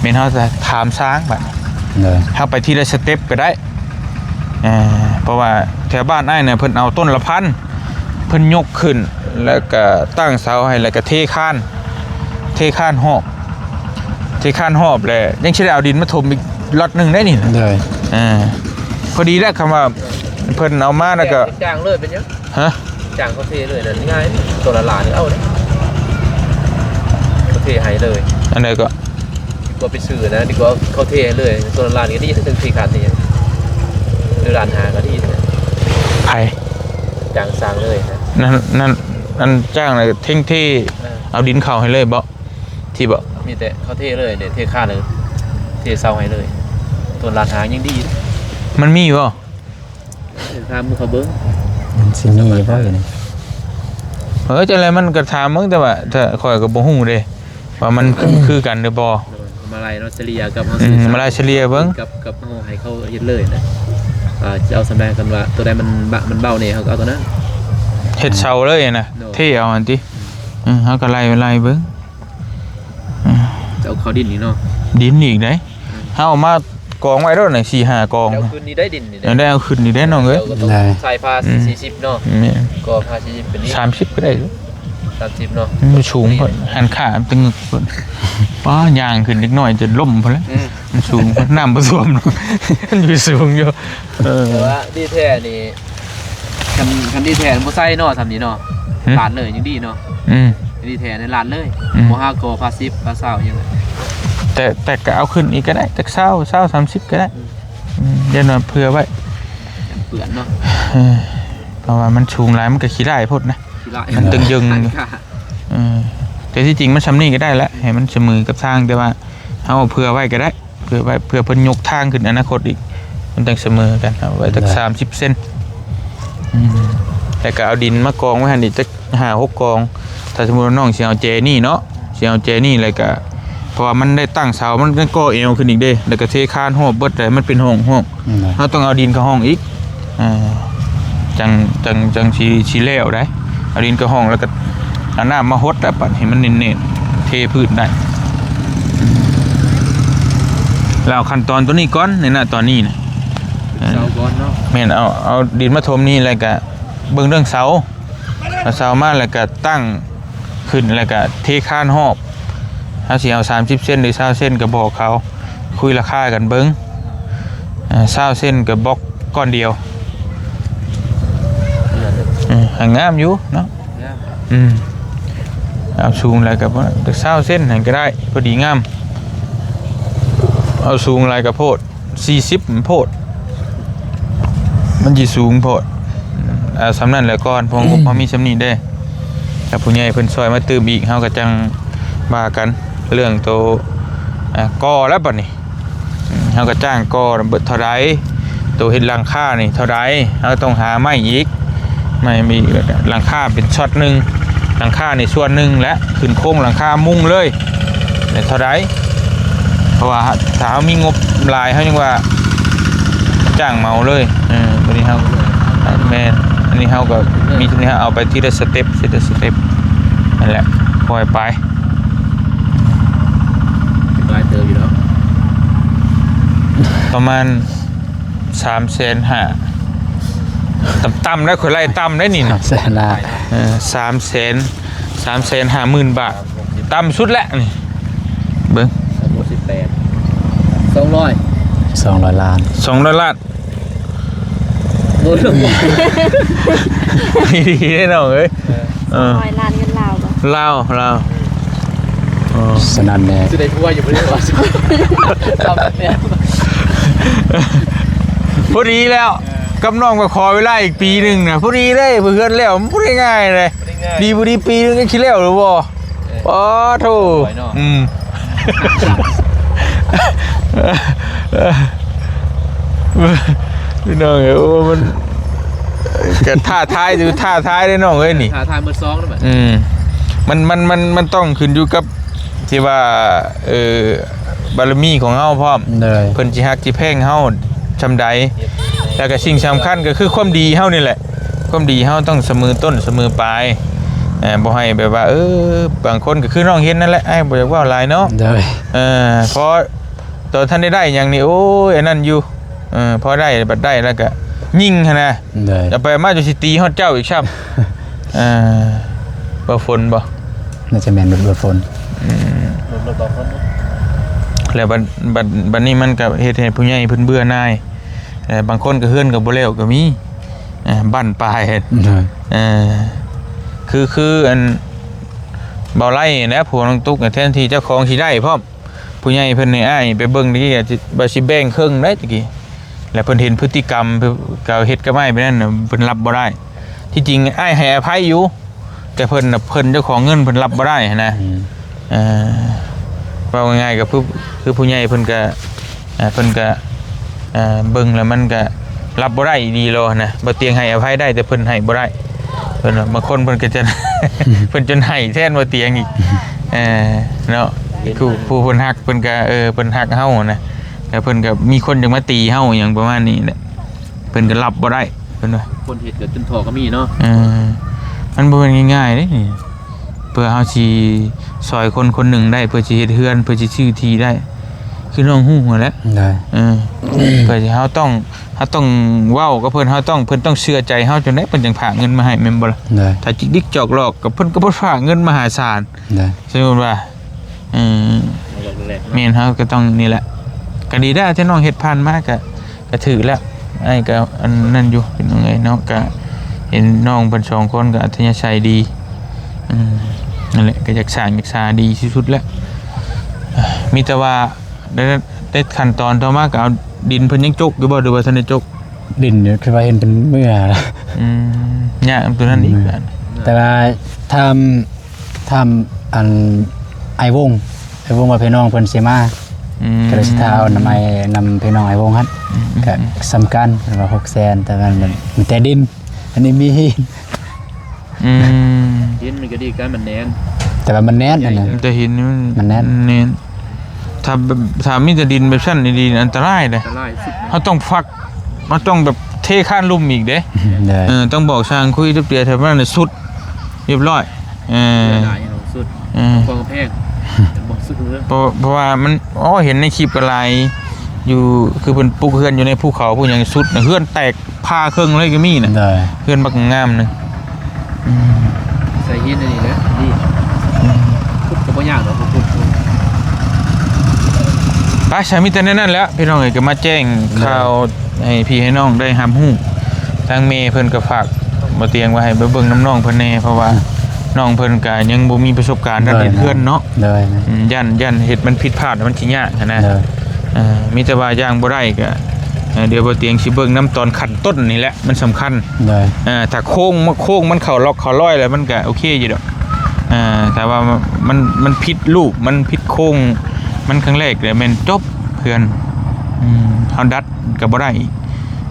ແມ່ນເຮົາຈະຖາມຊ່າງບາດ ໂດຍ ເຮົາໄປທີລະສະເຕັບກໍໄດ້. ເອີ ເພາະວ່າແຖວບ້ານອ້າຍນະ ເພິ່ນເອົາຕົ້ນລະພັນ ເພິ່ນຍົກຂຶ້ນ ແລ້ວກໍຕັ້ງເສົາໃຫ້ ແລ້ວກໍເທຄານ ເທຄານຮອບ ເທຄານຮອບ ແລ້ວຍັງຊິໄດ້ເອົາດິນມາຖົມອີກລັອດໜຶ່ງໄດ້ນີ້ນະ. ໂດຍ ເອີ ພໍດີແລ້ວ ຄຳວ່າເພິ່ນເອົາມາແລ້ວກໍ ຈ້າງເລີຍເປັນຫຍັງ? ຮະ? ຈ້າງເຂົາເທເລີຍນັ້ນງ່າຍ ໂຕລະລ້ານເອົາເດ້ ເຂົາເທໃຫ້ເລີຍ. ອັນໃດກໍ? ດີກວ່າໄປຊື້ນະ ດີກວ່າເຂົາເທໃຫ້ເລີຍ ໂຕລະລ້ານກໍດີ ເຖິງສີ່ຄັນນີ້ ຫຼືລ້ານຫ້າກໍດີ. ໃຜ? ຈ້າງຊ່າງເລີຍນະ. ນັ້ນ ນັ້ນ ອັນຈ້າງນະ ເທັງເທ ເອີ ເອົາດິນເຂົ້າໃຫ້ເລີຍບໍ? ທີ່ບໍ? ມີແຕ່ເຂົາເທເລີຍເດ້ ເທຄານເລີຍ ເທເສົາໃຫ້ເລີຍ ໂຕລະລ້ານຫ້າຍັງດີ. ມັນມີບໍ? ຖາມໝູ່ເຂົາເບິ່ງ ມັນຊິມີບໍ່ຢູ່ນີ້? ເອີ ຈັ່ງໃດມັນກໍຖາມເບິ່ງ ແຕ່ວ່າຖ້າຂ້ອຍກໍບໍ່ຮູ້ເດ້ວ່າມັນຄື ຄືກັນຫຼືບໍ່. ມາໄລ່ເນາະ ສະເລ່ຍກັບເຮົາ ອືມ ສືອສານ ມາໄລ່ສະເລ່ຍເບິ່ງ ກັບ ກັບເຮົາໃຫ້ເຂົາເຮັດເລີຍນະ ວ່າຈະເອົາສ່ຳໃດ ຄັນວ່າໂຕໃດມັນບະ ມັນເບົາແດ່ ເຮົາກໍເອົາໂຕນັ້ນ ເຮັດເສົາເລີຍນະ ໂດຍ ເທເອົາຫັ້ນຕິ. ອືມ ເຮົາກໍໄລ່ ໄລ່ເບິ່ງ ອືມ ຈະເອົາເຂົ້າດິນອີກເນາະ ດິນອີກເດ້. ເຮົາເອົາມາກອງໄວ້ໂລດນີ້ ສີ່ຫ້າກອງ ເອົາຂຶ້ນນີ້ໄດ້ດິນນີ້ ໄດ້ເອົາຂຶ້ນນີ້ໄດ້ນ້ອງເອີຍ. ໄດ້ ໃສ່ຜ້າ ອືມ ສີ່ສິບເນາະ ແມ່ນ ກໍຜ້າສີ່ສິບເປັນນີ້ ສາມສິບກໍໄດ້ຢູ່ ສາມສິບເນາະ. ອືມ ມັນສູງໂພດ ຫັ້ນຂາມັນຕຶງໂພດ ປ້າ ຍ່າງຂຶ້ນເລັກນ້ອຍຈະລົ້ມພຸ້ນແຫຼະ. ອືມ ມັນສູງໂພດ ນ້ຳບໍ່ຖ້ວມ ມັນຢູ່ສູງຢູ່. ເອີ ແຕ່ວ່າດີແທ້ນີ້ ຄັນ ຄັນດີແທ້ບໍ່ໃສ່ເນາະ ສ່ຳນີ້ເນາະ ຫືມ ລາດເລີຍຍັງດີເນາະ. ອືມ ດີແທ້ນັ້ນລາດເລີຍ ອືມ ບໍ່ຫາກໍຜ້າສິບຜ້າຊາວຫຍັງ. ແຕ່ ແຕ່ກໍເອົາຂຶ້ນອີກກໍໄດ້ ຈັກຊາວ ຊາວ ສາມສິບກໍໄດ້. ອືມ ອືມ ຢ່າງໜ້ອຍເຜື່ອໄວ້ ເປື້ອນເນາະ. ເອີ ເພາະວ່າມັນສູງຫຼາຍ ມັນກໍຂີ້ຮ້າຍໂພດນະ ຂີ້ຮ້າຍ ມັນຕຶງເຢິງຢູ່. ເອີ ແຕ່ທີ່ຈິງມັນສ່ຳນີ້ກໍໄດ້ລະ ໃຫ້ມັນສະເໝີກັບທາງ ແຕ່ວ່າເຮົາເຜື່ອໄວ້ກໍໄດ້. ເພື່ອໄວ້ ເພື່ອເພິ່ນຍົກທາງຂຶ້ນອະນາຄົດອີກ ມັນຈັ່ງສະເໝີກັນ. ເອົາໄວ້ຈັກ ໄດ້ ສາມສິບເຊັນ. ອືມ ແລ້ວກໍເອົາດິນມາກອງໄວ້ຫັ້ນອີກຈັກຫ້າຫົກກອງ. ຖ້າສົມມຸດວ່ານ້ອງຊິເອົາແຈນີ້ເນາະ ຊິເອົາແຈນີ້ ແລ້ວກໍ ເພາະວ່າມັນໄດ້ຕັ້ງເສົາ ມັນກໍແອວຂຶ້ນອີກເດ້ ແລ້ວກໍເທຄານຮອບເບິດເລີຍ ມັນເປັນຫ້ອງໆ. ເຮົາຕ້ອງເອົາດິນເຂົ້າຫ້ອງອີກ ອ່າ ຈັ່ງ ຈັ່ງ ຈັ່ງຊິ ຊິແລ້ວໄດ໋. ເອົາດິນເຂົ້າຫ້ອງ ແລ້ວກໍເອົານ້ຳມາຫົດ ແລ້ວປັດໃຫ້ມັນແໜ້ນໆ ເທພື້ນໄດ້. ແລ້ວຂັ້ນຕອນຕົວນີ້ກ່ອນ ໃນນະຕອນນີ້ນະ ເສົາກ່ອນເນາະ. ແມ່ນ ເອົາ ເອົາດິນມາຖົມນີ້ ແລ້ວກໍເບິ່ງເລື່ອງເສົາ ເອົາເສົາມາ ແລ້ວກໍຕັ້ງ ຂຶ້ນ ແລ້ວກະເທຄານຮອບ. ເຮົາຊິເອົາສາມສິບເຊັນ ຫຼື ຊາວເຊັນ ກໍບອກເຂົາ ຄຸຍລາຄາກັນເບິ່ງ. ເອີ ຊາວເຊັນ ກໍບລັອກກ້ອນດຽວ. ເອີ ໃຫ້ງາມຢູ່ເນາະ. ງາມ. ອືມ ເອົາສູງຫຼາຍກໍບໍ່ ຊາວເຊັນ ຫັ້ນກໍໄດ້ ພໍດີງາມ. ເອົາສູງຫຼາຍກໍໂພດ. ສີ່ສິບມັນໂພດ ມັນຊິສູງໂພດ. ເອົາສ່ຳນັ້ນແຫຼະກ່ອນ ເພາະງົບເຮົາມີສ່ຳນີ້ເດ້. ຖ້າຜູ້ໃຫຍ່ເພິ່ນຊ່ອຍມາຕື່ມອີກ ເຮົາກໍຈັ່ງວ່າກັນເລື່ອງໂຕ ອ່າ ກໍ່ແລ້ວບັດນີ້. ເຮົາກໍຈ້າງກໍ່ເບິດເທົ່າໃດ ໂຕເຮັດຫຼັງຄານີ້ເທົ່າໃດ ເຮົາຕ້ອງຫາໄມ້ອີກ. ໄມ້ມີ ແລ້ວກະຫຼັງຄາເປັນຊັອດໜຶ່ງ ຫຼັງຄານີ້ສ່ວນໜຶ່ງ ແລະ ຂຶ້ນໂຄງຫຼັງຄາມຸງເລີຍ ແມ່ນເທົ່າໃດ? ເພາະວ່າຖ້າເຮົາມີງົບຫຼາຍ ເຮົາຍັງວ່າຈ້າງເໝົາເລີຍ. ເອີ ບັດນີ້ເຮົາ ແມ່ນ ອັນນີ້ເຮົາກໍມີ ເຮົາເອົາໄປທີລະສະເຕັບ ທີລະສະເຕັບ ນັ້ນແຫຼະ ຄ່ອຍໄປ. ຫຼາຍເຕີບຢູ່ດອກ ປະມານ ສາມແສນຫ້າ ຕ່ຳໆ ແລ້ວ ຂ້ອຍໄລ່ຕ່ຳໄດ້ນີ້ນະ ສາມແສນຫ້າ ເອີ ສາມແສນ ສາມແສນຫ້າໝື່ນບາດ ຕ່ຳສຸດແລ້ວນີ້. ເບິ່ງ ສອງຮ້ອຍ ສອງຮ້ອຍລ້ານ ສອງຮ້ອຍລ້ານ. ໂອ້ຍ ດີໆ ເດ້ນ້ອງເອີຍ. ເອີ ເອີ ສອງຮ້ອຍລ້ານເງິນລາວບໍ່? ລາວ ລາວ. ອໍ ສະນັ້ນແດ່ ຊິໄດ້ຜົວຢູ່ບໍ່ໄດ້ວ່າ ພໍດີແລ້ວ ເອີ ກັບນ້ອງກໍຂໍເວລາອີກປີໜຶ່ງນະ ພໍດີເດ້ ເພື່ອເຮືອນແລ້ວ ມັນບໍ່ໄດ້ງ່າຍເດ້. ບໍ່ໄດ້ງ່າຍ ດີບໍ່ດີປີໜຶ່ງ ຈັກຊິແລ້ວຫຼືບໍ່? ເອີ ອໍ ໂທ້ ໂອ້ຍເນາະ ອືມ. ພີ່ນ້ອງເອີຍ ໂອ້ ມັນກໍທ້າທາຍຢູ່ ທ້າທາຍເດ້ນ້ອງເອີຍນີ້ ທ້າທາຍໝົດຊອງແລ້ວບັດ. ອືມ ມັນ ມັນ ມັນ ມັນຕ້ອງຂຶ້ນຢູ່ກັບທີ່ວ່າ ເອີ ບາລະມີຂອງເຮົາພ້ອມ ໂດຍ ເພິ່ນຊິຮັກຊິແພງເຮົາສ່ຳໃດ ແລ້ວກໍສິ່ງສຳຄັນກໍຄືຄວາມດີເຮົານີ້ແຫຼະ. ຄວາມດີເຮົາຕ້ອງສະເໝີຕົ້ນສະເໝີປາຍ ເອີ ບໍ່ໃຫ້ແບບວ່າ ເອີ ບາງຄົນກໍຄືນ້ອງເຫັນນັ້ນແຫຼະ ອ້າຍບໍ່ຢາກເວົ້າຫຼາຍເນາະ ໂດຍ ເອີ ພໍຕອນທັນໄດ້ໄດ້ຫຍັງນີ້ ໂອ້ຍ ອັນນັ້ນຢູ່ ເອີ ພໍໄດ້ບັດໄດ້ແລ້ວກໍຍິງຫັ້ນນະ ໂດຍ ເອົາໄປມາຈົນຊິຕີຮອດເຈົ້າອີກຊ້ຳ ເອີ ບໍ່ຝົນບໍ່ ໜ້າຈະແມ່ນລົດ ລົດຝົນ ອືມ ລົດ ລົດບໍ່ຝົນ ແລ້ວບັດ ບັດ ບັດນີ້ມັນກໍເຮັດໃຫ້ຜູ້ໃຫຍ່ເພິ່ນເບື່ອໜ່າຍ ເອີ ບາງຄົນກໍເຮືອນກໍບໍ່ແລ້ວກໍມີ ເອີ ບັ້ນປາຍ ໂດຍ ເອີ ຄື ຄືອັນ ເບົາໄລ່ນະ ຜົວນ້ອງຕຸກນະ ແທນທີ່ເຈົ້າຂອງຊິໄດ້ພ້ອມ ຜູ້ໃຫຍ່ເພິ່ນໃຫ້ອ້າຍໄປເບິ່ງຕະກີ້ ວ່າຊິແບ່ງເຄິ່ງໄດ໋ຕະກີ້ ແລ້ວເພິ່ນເຫັນພຶດຕິກຳ ເຂົາເຮັດກັບອ້າຍແບບນັ້ນນະ ເພິ່ນຮັບບໍ່ໄດ້ ທີ່ຈິງອ້າຍໃຫ້ອະໄພຢູ່ ແຕ່ເພິ່ນນະ ເພິ່ນເຈົ້າຂອງເງິນເພິ່ນຮັບບໍ່ໄດ້ຫັ້ນນະ ອືມ ເອີ ເວົ້າງ່າຍໆ ກໍຄື ຄືຜູ້ໃຫຍ່ເພິ່ນກໍ ອ່າ ເພິ່ນກະ ເອີ ເບິ່ງແລ້ວມັນກະຮັບບໍ່ໄດ້ອີ່ຫຼີໂລຫັ້ນນະ ບໍ່ຕຽງໃຫ້ອະໄພໄດ້ ແຕ່ເພິ່ນໃຫ້ບໍ່ໄດ້ ເພິ່ນວ່າ ບາງຄົນເພິ່ນກໍຈະ ເພິ່ນຈົນໃຫ້ແທນບໍ່ຕຽງອີກ ເອີ ເນາະ ຜູ້ ຜູ້ເພິ່ນຮັກເພິ່ນກະ ເອີ ເພິ່ນຮັກເຮົາຫັ້ນນະ ແລ້ວເພິ່ນກະມີຄົນຢາກມາຕີເຮົາອີ່ຫຍັງປະມານນີ້ແຫຼະ ເພິ່ນກໍຮັບບໍ່ໄດ້ ເພິ່ນວ່າ ຄົນເຮັດກໍຈົນທໍ້ກໍມີເນາະ ເອີ ມັນບໍ່ແມ່ນງ່າຍໆເດ້ນີ້ ເພື່ອເຮົາຊິຊ່ອຍຄົນຄົນໜຶ່ງໄດ້ ເພື່ອຊິເຮັດເຮືອນ ເພື່ອຊິຊື້ທີ່ໄດ້ ຄືນ້ອງຮູ້ຫັ້ນແຫຼະ ໂດຍ ເອີ ເພື່ອຊິເຮົາຕ້ອງ ເຮົາຕ້ອງເວົ້າກັບເພິ່ນ ເຮົາຕ້ອງ ເພິ່ນຕ້ອງເຊື່ອໃຈເຮົາຈັ່ງໃດ ເພິ່ນຈັ່ງຝາກເງິນມາໃຫ້ ແມ່ນບໍ່ລະ ໂດຍ ຖ້າຈິກດິກຈອກຫຼອກ ກໍເພິ່ນກໍບໍ່ຝາກເງິນມະຫາສານ ໂດຍ ສົມມຸດວ່າ ເອີ ແມ່ນ ເຮົາກໍຕ້ອງນີ້ແຫຼະ ກໍດີແລ້ວທີ່ນ້ອງເຮັດຜ່ານມາ ກໍ ກໍຖືກແລ້ວ ອ້າຍກໍອັນນັ້ນຢູ່ ພີ່ນ້ອງເອີຍເນາະ ກໍເຫັນນ້ອງເພິ່ນສອງຄົນກໍອັດທະຍາໄສດີ ອືມ ນັ້ນແຫຼະ ກໍຢາກສ້າງຢາກສາດີທີ່ສຸດແຫຼະ ມີແຕ່ວ່າໃນ ໃນຂັ້ນຕອນຕໍ່ມາກໍເອົາ ດິນເພິ່ນຍັງຈົກຢູ່ບໍ່ ຫຼືວ່າທັນໄດ້ຈົກ? ດິນຢູ່ ຄືວ່າເຫັນເພິ່ນເມື່ອ ອືມ ຍາກນຳຕົວນັ້ນອີກ ແຕ່ວ່າຖ້າ ຖາມອັນອ້າຍວົງ ອ້າຍວົງວ່າພີ່ນ້ອງເພິ່ນຊິມາ ອືມ ກໍເລີຍຊິຖ້າເອົານຳອ້າຍ ນຳພີ່ນ້ອງອ້າຍວົງຫັ້ນ ອືມ ກໍ ອືມ ສຳຄັນ ເພິ່ນວ່າຫົກແສນ ແຕ່ວ່າມັນ ມັນແຕ່ດິນ ອັນນີ້ມີຫີນ ອືມ ຫີນມັນກໍດີການມັນແໜ້ນ ແຕ່ວ່າມັນແໜ້ນຫັ້ນນະ ແຕ່ຫີນນີ້ມັນ ມັນແໜ້ນ ແໜ້ນ ຖ້າແບບ ຖ້າມີແຕ່ດິນແບບຊັ້ນນີ້ ອັນຕະລາຍເດ້ ອັນຕະລາຍສຸດນະ ເຮົາຕ້ອງຝັກ ເຮົາຕ້ອງແບບເທຄານລຸ່ມອີກເດ້ ໂດຍ ເອີ ຕ້ອງບອກຊ່າງຄຸຍທຸກເທື່ອ ຖ້າມັນສຸດ ຮຽບຮ້ອຍ ເອີ ເສຍດາຍທີ່ສຸດ ເອີ ຂອງແພງ ບໍ່ສຸດເລີຍ ເພາະ ເພາະວ່າມັນ ອໍ ເຫັນໃນຄລິບກໍຫຼາຍຢູ່ ຄືເພິ່ນປຸກເຮືອນຢູ່ໃນພູເຂົາ ພູຫຍັງ ສຸດນະ ເຮືອນແຕກຜ່າເຄິ່ງເລີຍກໍມີນະ ໂດຍ ເຮືອນບັກງາມໜຶ່ງ ອືມ ໃສ່ຫີນອັນນີ້ເດີ ດີ ອືມ ຂຸດກໍບໍ່ຍາກດອກ ຂຸດ ຂຸດ ໄປ ຊະ ມີແຕ່ແນວນັ້ນແຫຼະ ພີ່ນ້ອງເອີຍ ກໍມາແຈ້ງ ໂດຍ ຂ່າວ ໃຫ້ພີ່ໃຫ້ນ້ອງໄດ້ຮັບຮູ້ ທາງແມ່ເພິ່ນກໍຝາກບໍ່ຕຽງວ່າໃຫ້ໄປເບິ່ງນຳນ້ອງເພິ່ນແດ່ ເພາະວ່າ ອືມ ນ້ອງເພິ່ນກໍຍັງບໍ່ມີປະສົບການດ້ານເຮັດເຮືອນເນາະ ໂດຍ ອືມ ຢ້ານ ຢ້ານເຮັດມັນຜິດພາດ ມັນຊິຍາກຫັ້ນນະ ໂດຍ ເອີ ມີແຕ່ວ່າຢ່າງບໍ່ໄດ້ກໍ ເອີ ດຽວບໍ່ຕຽງຊິເບິ່ງນຳຕອນຂັ້ນຕົ້ນນີ້ແຫຼະ ມັນສຳຄັນ ໂດຍ ເອີ ຖ້າໂຄ້ງ ໂຄ້ງມັນເຂົ້າລັອກເຂົ້າລອຍແລ້ວ ມັນກໍໂອເຄຢູ່ດອກ ເອີ ຖ້າວ່າມັນ ມັນຜິດຮູບ ມັນຜິດໂຄ້ງ ມັນຄັ້ງແລກແລ້ວແມ່ນຈົບເຮືອນ ອືມ ເຮົາດັດກໍບໍ່ໄດ້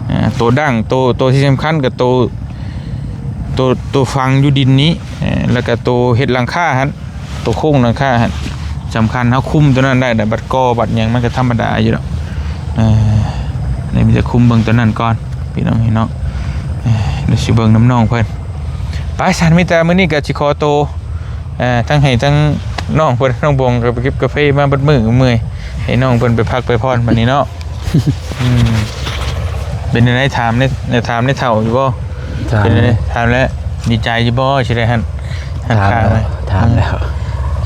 ເອີ ໂຕດັ້ງ ໂຕ ໂຕທີ່ສຳຄັນກໍໂຕ ໂຕ ໂຕຝັງຢູ່ດິນນີ້ ເອີ ແລ້ວກໍໂຕເຮັດຫຼັງຄາຫັ້ນ ໂຕໂຄງຫຼັງຄາຫັ້ນສຳຄັນ ເຮົາຄຸມໂຕນັ້ນໄດ້ ແລ້ວບັດກໍ່ບັດຫຍັງມັນກໍທຳມະດາຢູ່ດອກ ເອີ ນີ້ມີແຕ່ຄຸມເບິ່ງໂຕນັ້ນກ່ອນ ພີ່ນ້ອງເອີຍເນາະ ເອີ ດຽວຊິເບິ່ງນຳນ້ອງເພິ່ນ ໄປຊັ້ນ ມີແຕ່ມື້ນີ້ກໍຊິຂໍໂຕ ເອີ ທັງໃຫ້ທັງນ້ອງເພິ່ນ ນ້ອງບອງກໍໄປເກັບກາເຟມາເບິດມື້ ເມື່ອຍ ໃຫ້ນ້ອງເພິ່ນໄປພັກໄປຜ່ອນບັດນີ້ເນາະ ອືມ ເປັນຈັ່ງໃດ ຖາມໄດ້ ຖາມໄດ້ເຖົ້າຢູ່ບໍ່? ຖາມ ເປັນຈັ່ງໃດ? ຖາມແລ້ວ ດີໃຈຢູ່ບໍ່? ຊິໄດ້ຫັ້ນ ຫັນຂ້າງໄວ້ ຖາມແລ້ວ ອືມ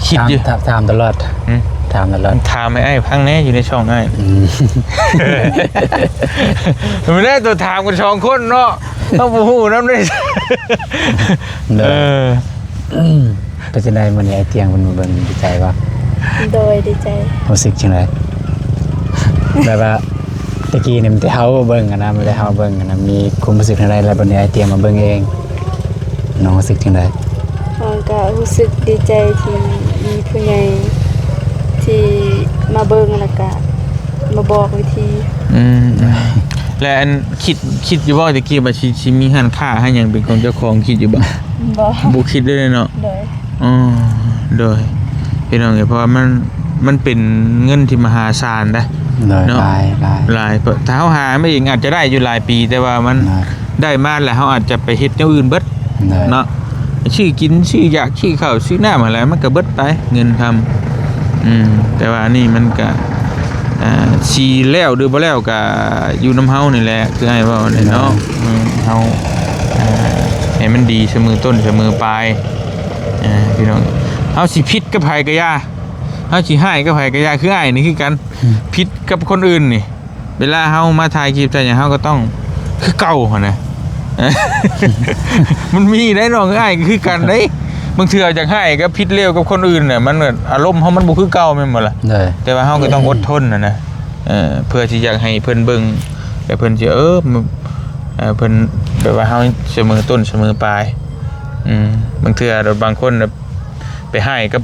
ຄິດຢູ່ ຖາມ ຖາມຕະຫຼອດ ຫືມ? ຖາມຕະຫຼອດ ຖາມໃຫ້ອ້າຍຟັງແດ່ ຢູ່ໃນຊ່ອງອ້າຍ ອືມ ບໍ່ໄດ້ ໂຕຖາມກັນສອງຄົນເນາະ ເຮົາບໍ່ຮູ້ນຳເດ້ ເອີ ເປັນຈັ່ງໃດມື້ນີ້ອ້າຍຕຽງເພິ່ນມາເບິ່ງ ດີໃຈບໍ່? ໂດຍ ດີໃຈ. ຮູ້ສຶກຈັ່ງໃດ? ແບບວ່າແຕ່ກີ້ນີ້ມີແຕ່ເຮົາເບິ່ງຫັ້ນນະ ມີແຕ່ເຮົາເບິ່ງຫັ້ນນະ ມີຄວາມຮູ້ສຶກແນວໃດ? ແລ້ວບັດນີ້ອ້າຍຕຽງມາເບິ່ງເອງ ນ້ອງຮູ້ສຶກຈັ່ງໃດ? ນ້ອງກໍຮູ້ສຶກດີໃຈທີ່ມີຜູ້ໃຫຍ່ທີ່ມາເບິ່ງ ແລ້ວກໍມາບອກວິທີ. ອືມ ແລະ ອັນ ຄິດ ຄິດຢູ່ບໍ່ແຕ່ກີ້ວ່າຊິ ຊິມີຮ້ານຄ້າຮ້ານຫຍັງເປັນຂອງເຈົ້າຂອງ ຄິດຢູ່ບໍ່? ບໍ່ ບໍ່ຄິດເລີຍເນາະ. ໂດຍ ອໍ ໂດຍ ພີ່ນ້ອງເອີຍ ເພາະວ່າມັນ ມັນເປັນເງິນທີ່ມະຫາສານເດ້ ໂດຍ ເນາະ ຫຼາຍ ຫຼາຍ ຫຼາຍ ຖ້າເຮົາຫາມາເອງອາດຈະໄດ້ຢູ່ຫຼາຍປີ ແຕ່ວ່າມັນ ໂດຍ ໄດ້ມາແລ້ວເຮົາອາດຈະໄປເຮັດແນວອື່ນເບິດ ໂດຍ ເນາະ ຊື້ກິນ ຊື້ຢາກ ຊື້ເຂົ້າ ຊື້ນ້ຳຫັ້ນແຫຼະ ມັນກໍເບິດໄປເງິນຄຳ. ອືມ ແຕ່ວ່າອັນນີ້ມັນກໍ ອ່າ ຊິແລ້ວຫຼືບໍ່ແລ້ວກໍຢູ່ນຳເຮົານີ້ແຫຼະ ຄືອ້າຍເວົ້າແຫຼະເນາະ. ເອີ ເຮົາ ອ່າ ໃຫ້ມັນດີສະເໝີຕົ້ນສະເໝີປາຍ ອ່າ ພີ່ນ້ອງ. ເຮົາຊິຜິດກັບໃຜກໍຢ່າ ເຮົາຊິຮ້າຍກັບໃຜກໍຢ່າ ຄືອ້າຍນີ້ຄືກັນ ຜິດກັບຄົນອື່ນນີ້ ເວລາເຮົາມາຖ່າຍຄລິບຖ່າຍຫຍັງ ເຮົາກໍຕ້ອງຄືເກົ່າຫັ້ນນະ. ມັນມີໄດ໋ ນ້ອງອ້າຍກໍຄືກັນເດ້. ບາງເທື່ອຢາກຮ້າຍກັບຜິດເລວກັບຄົນອື່ນນະ ມັນອາລົມເຮົາມັນບໍ່ຄືເກົ່າ ແມ່ນບໍ່ລະ? ໂດຍ. ແຕ່ວ່າເຮົາກໍຕ້ອງອົດທົນຫັ້ນນະ ເອີ ເພື່ອທີ່ຢາກໃຫ້ເພິ່ນເບິ່ງ ແຕ່ເພິ່ນຊິ ເອີ ເອີ ເພິ່ນແບບວ່າເຮົາສະເໝີຕົ້ນສະເໝີປາຍ. ອືມ ບາງເທື່ອບາງຄົນ ໄປຮ້າຍກັບ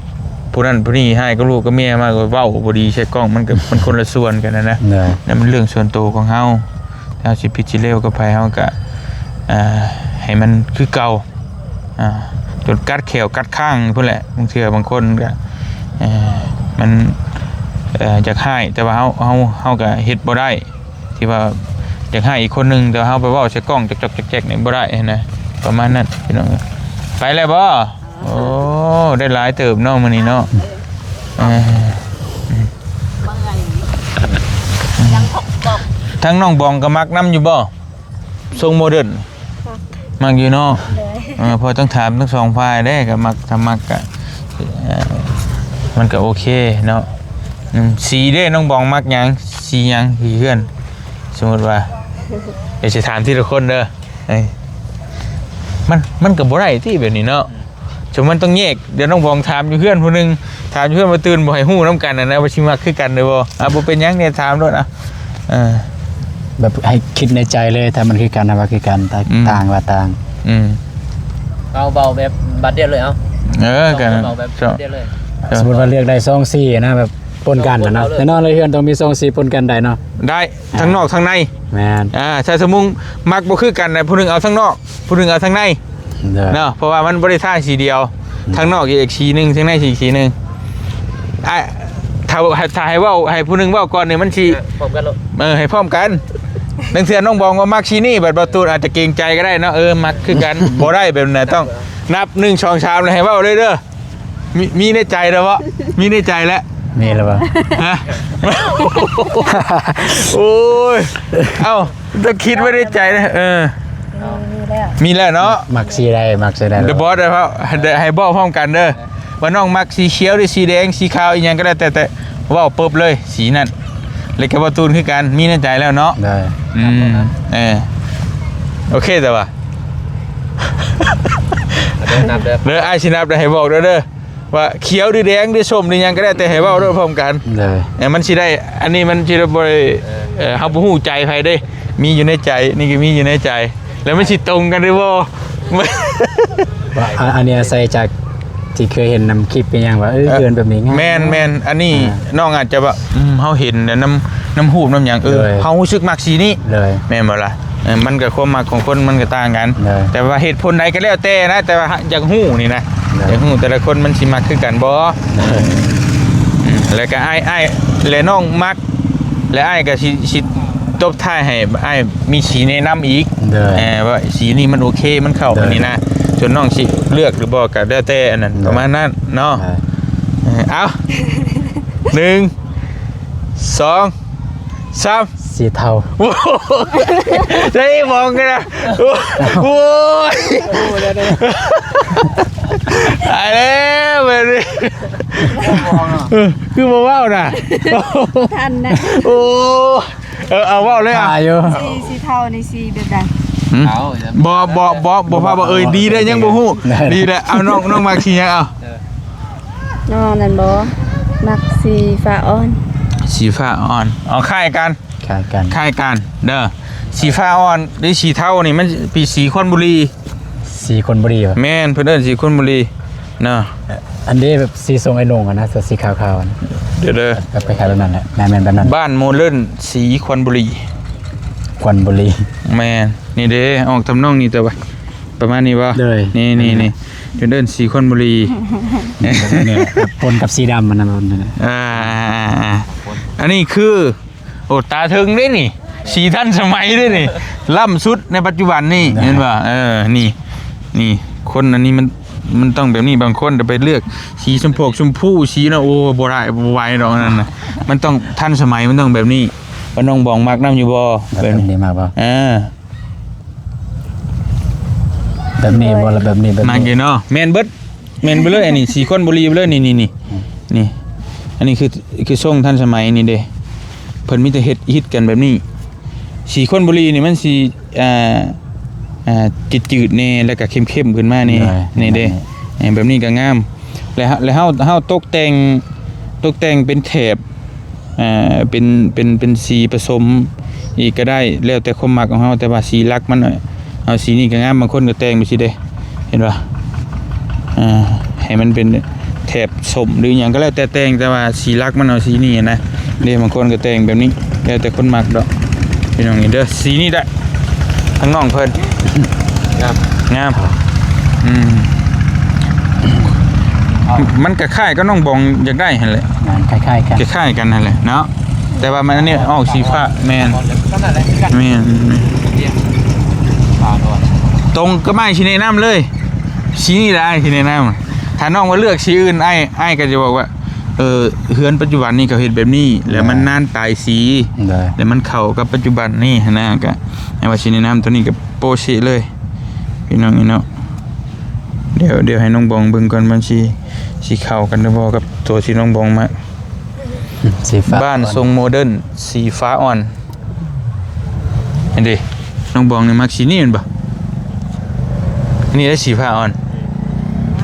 ຜູ້ນັ້ນຜູ້ນີ້ ຮ້າຍກັບລູກກັບເມຍມາ ກໍເວົ້າບໍ່ດີໃສ່ກ້ອງ ມັນກໍ ມັນຄົນລະສ່ວນກັນນະນະ. ໂດຍ. ນັ້ນມັນເລື່ອງສ່ວນໂຕຂອງເຮົາ ເຮົາຊິຜິດຊິເລວກັບໃຜ ເຮົາກໍ ອ່າ ໃຫ້ມັນຄືເກົ່າ ອ່າ ຈົນກັດແຂ້ວກັດຄາງພຸ້ນແຫຼະ. ບາງເທື່ອບາງຄົນກໍ ເອີ ມັນ ເອີ ຢາກຮ້າຍ ແຕ່ວ່າເຮົາ ເຮົາ ເຮົາກໍເຮັດບໍ່ໄດ້ ທີ່ວ່າຢາກໃຫ້ອີກຄົນໜຶ່ງ ແຕ່ວ່າເຮົາໄປເວົ້າໃສ່ກ້ອງຈອກໆແຈກໆນີ້ບໍ່ໄດ້ຫັ້ນນະ ປະມານນັ້ນພີ່ນ້ອງ. ໄປແລ້ວບໍ່? ໂອ້ ໄດ້ຫຼາຍເຕີບເນາະມື້ນີ້ເນາະ. ເອີ ທາງນ້ອງບອງກໍມັກນຳຢູ່ບໍ່? ຊົງໂມເດີນ ມັກ ມັກຢູ່ເນາະ. ໂດຍ. ເອີ ເພາະຕ້ອງຖາມທັງສອງຝ່າຍເດ້ ກໍມັກ ຖ້າມັກກໍ ເອີ ມັນກໍໂອເຄເນາະ. ອືມ ສີເດ້ ນ້ອງບອງມັກຫຍັງ? ສີຫຍັງ? ສີເຮືອນ ສົມມຸດວ່າ ດຽວຊິຖາມທີລະຄົນເດີ. ເອີ ມັນ ມັນກໍບໍ່ໄດ້ຕິແບບນີ້ເນາະ. ສົມມຸດມັນຕ້ອງແຍກ ດຽວນ້ອງບອງຖາມຢູ່ເຮືອນຜູ້ໜຶ່ງ ຖາມຢູ່ເຮືອນບໍ່ຕື່ນ ບໍ່ໃຫ້ຮູ້ນຳກັນນະ ວ່າຊິມັກຄືກັນຫຼືບໍ່. ອ່ະ ບໍ່ເປັນຫຍັງ ແນມຖາມໂລດ. ອ່ະ ເອີ ແບບໃຫ້ຄິດໃນໃຈເລີຍ ຖ້າມັນຄືກັນ ຖ້າວ່າຄືກັນ ຕ່າງ ອືມ ຕ່າງວ່າຕ່າງ. ອືມ ເຮົາເວົ້າແບບບາດດຽວເລີຍ ເອົາ. ເອີ ກໍເວົ້າແບບບາດດຽວເລີຍ. ເອີ ສົມມຸດວ່າເລືອກໄດ້ສອງສີນະ ແບບປົນກັນນະ. ເອົາ ເອົາເລີຍ ແນ່ນອນເລີຍ ເຮືອນຕ້ອງມີສອງສີປົນກັນໄດ້ເນາະ. ໄດ້ ອ່າ ທັງນອກທັງໃນ. ແມ່ນ. ອ່າ ຖ້າສົມມຸດມັກບໍ່ຄືກັນນະ ຜູ້ໜຶ່ງເອົາທັງນອກ ຜູ້ໜຶ່ງເອົາທັງໃນ ໂດຍ ເນາະ ເພາະວ່າມັນບໍ່ໄດ້ທາສີດຽວ. ອືມ ທາງນອກອີກສີໜຶ່ງ ທາງໃນອີກສີໜຶ່ງ. ອ່າ ຖ້າ ຖ້າໃຫ້ເວົ້າ ໃຫ້ຜູ້ໜຶ່ງເວົ້າກ່ອນນີ້ມັນຊິ ເອີ ພ້ອມກັນໂລດ. ເອີ ໃຫ້ພ້ອມກັນ. ລາງເທື່ອນ້ອງບອງວ່າມັກສີນີ້ ບັດບໍ່ຕູນອາດຈະເກງໃຈກໍໄດ້ເນາະ. ເອີ ມັກຄືກັນ ບໍ່ໄດ້ແບບນັ້ນ ຕ້ອງນັບໜຶ່ງ ສອງ ສາມ ແລ້ວໃຫ້ເວົ້າເລີຍເດີ. ມີ ມີໃນໃຈແລ້ວບໍ່? ມີໃນໃຈແລ້ວ. ມີແລ້ວບໍ່? ຮະ? ໂອ້ຍ ເອົ້າ ຕ້ອງຄິດໄວ້ໃນໃຈນະ. ເອີ ມີ ມີແລ້ວ ມີແລ້ວເນາະ. ມັກສີໃດ ມັກສີໃດ ດຽວບອກເດີ ໃຫ້ບອກພ້ອມກັນເດີ ວ່ານ້ອງມັກສີຂຽວ ຫຼື ສີແດງ ສີຂາວ ອີ່ຫຍັງກໍແລ້ວແຕ່ ແຕ່ເວົ້າປຶບເລີຍ ສີນັ້ນ. ແລ້ວກໍບໍ່ຕູນຄືກັນ ມີໃນໃຈແລ້ວເນາະ. ໄດ້. ອືມ ເອີ ໂອເຄ ແຕ່ວ່າ ເດີ ນັບເດີ ເດີ ອ້າຍຊິນັບເດີ ໃຫ້ບອກເດີ ເດີ ວ່າຂຽວ ຫຼື ແດງ ຫຼື ສົ້ມ ຫຼື ຫຍັງກໍແລ້ວແຕ່ ໃຫ້ເວົ້າໂລດພ້ອມກັນ. ເອີ ມັນຊິໄດ້ ອັນນີ້ມັນຊິໄດ້ບໍ່ໄດ້ ເອີ ເຮົາບໍ່ຮູ້ໃຈໃຜເດ້ ມີຢູ່ໃນໃຈ ນີ້ກໍມີຢູ່ໃນໃຈ ແລ້ວມັນຊິຕົງກັນຫຼືບໍ່? ວ່າ ອັນ ອັນນີ້ອາໄສຈາກທີ່ເຄີຍເຫັນນຳຄລິບອີ່ຫຍັງວ່າ ເອີ ເອີ ເຮືອນແບບນີ້ງ່າຍ. ແມ່ນໆ ອັນນີ້ ອ່າ ນ້ອງອາດຈະວ່າ ອືມ ເຮົາເຫັນແລ້ວນຳ ນຳຮູບນຳຫຍັງ ເອີ ໂດຍ ເຮົາຮູ້ສຶກມັກສີນີ້ ໂດຍ ແມ່ນບໍ່ລະ? ເອີ ມັນກໍຄວາມມັກຂອງຄົນມັນກໍຕ່າງກັນ ໂດຍ ແຕ່ວ່າເຫດຜົນໃດກໍແລ້ວແຕ່ນະ ແຕ່ວ່າຢາກຮູ້ນີ້ນະ ໂດຍ ຢາກຮູ້ແຕ່ລະຄົນມັນຊິມັກຄືກັນບໍ່? ໂດຍ ອືມ ແລ້ວກໍອ້າຍ ອ້າຍ ແລະ ນ້ອງມັກ ແລະ ອ້າຍກໍຊິ ຊິຕົບທ້າຍໃຫ້ອ້າຍມີສີແນະນຳອີກ ໂດຍ ເອີ ວ່າສີນີ້ມັນໂອເຄ ມັນເຂົ້າ ໂດຍ ອັນນີ້ນະ ສ່ວນນ້ອງຊິເລືອກຫຼືບໍ່ກໍແລ້ວແຕ່ອັນນັ້ນ ໂດຍ ປະມານນັ້ນເນາະ ໂດຍ ເອີ ເອົາ ໜຶ່ງ ສອງ ສາມ ສີເທົາ ໂອ້ຍ ໄດ້ມອງກັນນະ ໂອ້ຍ ໂອ້ຍ ຕາຍແລ້ວບັດນີ້ ເອີ ຄືບໍ່ເວົ້ານະ ທັນນະ ໂອ້ ເອີ ເອົາເວົ້າເລີຍ ອ່ະ ສີ ສີເທົານີ້ສີແບບໃດ? ຫືມ? ບໍ່ ບໍ່ ບໍ່ ບໍ່ພາບອກ ເອີຍ ດີແລ້ວ ຍັງບໍ່ຮູ້ ດີແລ້ວ ເອົາ ນ້ອງ ນ້ອງມັກສີຫຍັງ ເອົາ ນ້ອງນັ້ນບໍ່ ມັກສີຟ້າອ່ອນ ສີຟ້າອ່ອນ ເອົາ ຄ້າຍກັນ ຄ້າຍກັນ ຄ້າຍກັນເດີ ສີຟ້າອ່ອນ ຫຼື ສີເທົານີ້ ມັນເປັນສີຄອນບູລີ ສີຄອນບູລີຫວາ? ແມ່ນ ເພິ່ນເອີ້ນສີຄອນບູລີເນາະ ອັນນີ້ແບບສີຊົງໄອ້ໜຸ່ງຫັ້ນນະ ແຕ່ສີຂາວໆ ດຽວເດີ ແບບຄ້າຍໆແບບນັ້ນແຫຼະ ແມ່ນໆ ແບບນັ້ນ ບ້ານໂມເດີນ ສີຄອນບູລີ ຄອນບູລີ ແມ່ນ ນີ້ເດ້ ອອກທຳນອງນີ້ ແຕ່ວ່າປະມານນີ້ບໍ່? ໂດຍ ນີ້ໆໆ ເພິ່ນເອີ້ນສີຄອນບູລີ ນີ້ແຫຼະ ປົນກັບສີດຳຫັ້ນນະ ອ່າໆໆ ອັນນີ້ຄື ໂອ້ ຕາເຖິງເດ້ນີ້ ສີທັນສະໄໝເດ້ນີ້ ລ້ຳສຸດໃນປັດຈຸບັນນີ້ ເຫັນບໍ່? ເອີ ນີ້ ນີ້ ຄົນອັນນີ້ມັນ ມັນຕ້ອງແບບນີ້. ບາງຄົນຈະໄປເລືອກສີຊົມພວກຊົມພູ ສີນັ້ນ ໂອ້ ບໍ່ໄດ້ ບໍ່ໄຫວດອກ ອັນນັ້ນນະ. ມັນຕ້ອງທັນສະໄໝ ມັນຕ້ອງແບບນີ້. ວ່ານ້ອງບອງມັກນຳຢູ່ບໍ່? ແບບນີ້ ແບບນີ້ມັກບໍ່? ເອີ ແບບນີ້ບໍ່ລະ? ແບບນີ້ ແບບນີ້ ມັກຢູ່ເນາະ. ແມ່ນເບິດ ແມ່ນໄປເລີຍ. ອັນນີ້ສີຄອນບຸລີໄປເລີຍ. ນີ້ ນີ້ ນີ້ ນີ້ ອັນນີ້ຄື ຄືຊົງທັນສະໄໝນີ້ເດ້. ເພິ່ນມີແຕ່ເຮັດ ຮິດກັນແບບນີ້. ສີຄອນບຸລີນີ້ມັນຊິ ອ່າ ອ່າ ຈືດໆແດ່ ແລ້ວກໍເຂັ້ມໆຂຶ້ນມາແດ່. ນີ້ເດ້ ນີ້ເດ້ ເອີ ແບບນີ້ກໍງາມ. ແລ້ວເຮົາ ແລ້ວເຮົາ ເຮົາຕົກແຕ່ງ ຕົກແຕ່ງເປັນແຖບ ອ່າ ເປັນ ເປັນ ເປັນສີປະສົມອີກກໍໄດ້ ແລ້ວແຕ່ຄວາມມັກຂອງເຮົາ. ແຕ່ວ່າສີຫຼັກມັນ ເອົາສີນີ້ກໍງາມ. ບາງຄົນກໍແຕ່ງໄປຊີ້ເດ້ ເຫັນບໍ່? ອ່າ ໃຫ້ມັນເປັນແຖບສົ້ມ ຫຼື ຫຍັງກໍແລ້ວແຕ່ແຕ່ງ, ແຕ່ວ່າສີຫຼັກມັນເອົາສີນີ້ນະ. ເດ້ ບາງຄົນກໍແຕ່ງແບບນີ້ ແລ້ວແຕ່ຄົນມັກດອກ ພີ່ນ້ອງ. ນີ້ເດີ ສີນີ້ໄດ້ ທາງນ້ອງເພິ່ນ ງາມ ງາມ. ອືມ ມັນກໍຄ້າຍກັບນ້ອງບອງຢາກໄດ້ຫັ້ນແຫຼະ. ແມ່ນ ຄ້າຍໆກັນ ຄ້າຍໆກັນຫັ້ນແຫຼະເນາະ. ແຕ່ວ່າມັນ ອັນນີ້ອອກສີຟ້າ. ແມ່ນ ແມ່ນ ແມ່ນ. ຕຣົງກັບອ້າຍຊິແນະນຳເລີຍ ສີນີ້ແຫຼະອ້າຍຊິແນະນຳ. ຖ້ານ້ອງວ່າເລືອກສີອື່ນ ອ້າຍ ອ້າຍກໍຈະບອກວ່າ ເອີ ເຮືອນປັດຈຸບັນນີ້ເຂົາເຮັດແບບນີ້ ແລ້ວມັນນານຕາຍສີ ແລ້ວມັນເຂົ້າກັບປັດຈຸບັນນີ້ຫັ້ນນະ. ກໍໃຫ້ວ່າຊິແນະນຳຕົວນີ້ກໍໂປເຊະເລີຍ ພີ່ນ້ອງເອີຍເນາະ. ດຽວ ດຽວໃຫ້ນ້ອງບອງເບິ່ງກ່ອນ ມັນຊິ ຊິເຂົ້າກັນຫຼືບໍ່ກັບຕົວທີ່ນ້ອງບອງມັກ. ສີຟ້າ ບ້ານຊົງໂມເດີນ ສີຟ້າອ່ອນ. ເຫັນເດ້ ນ້ອງບອງນີ້ມັກສີນີ້ແມ່ນບໍ່? ນີ້ໄດ້ສີຟ້າອ່ອນ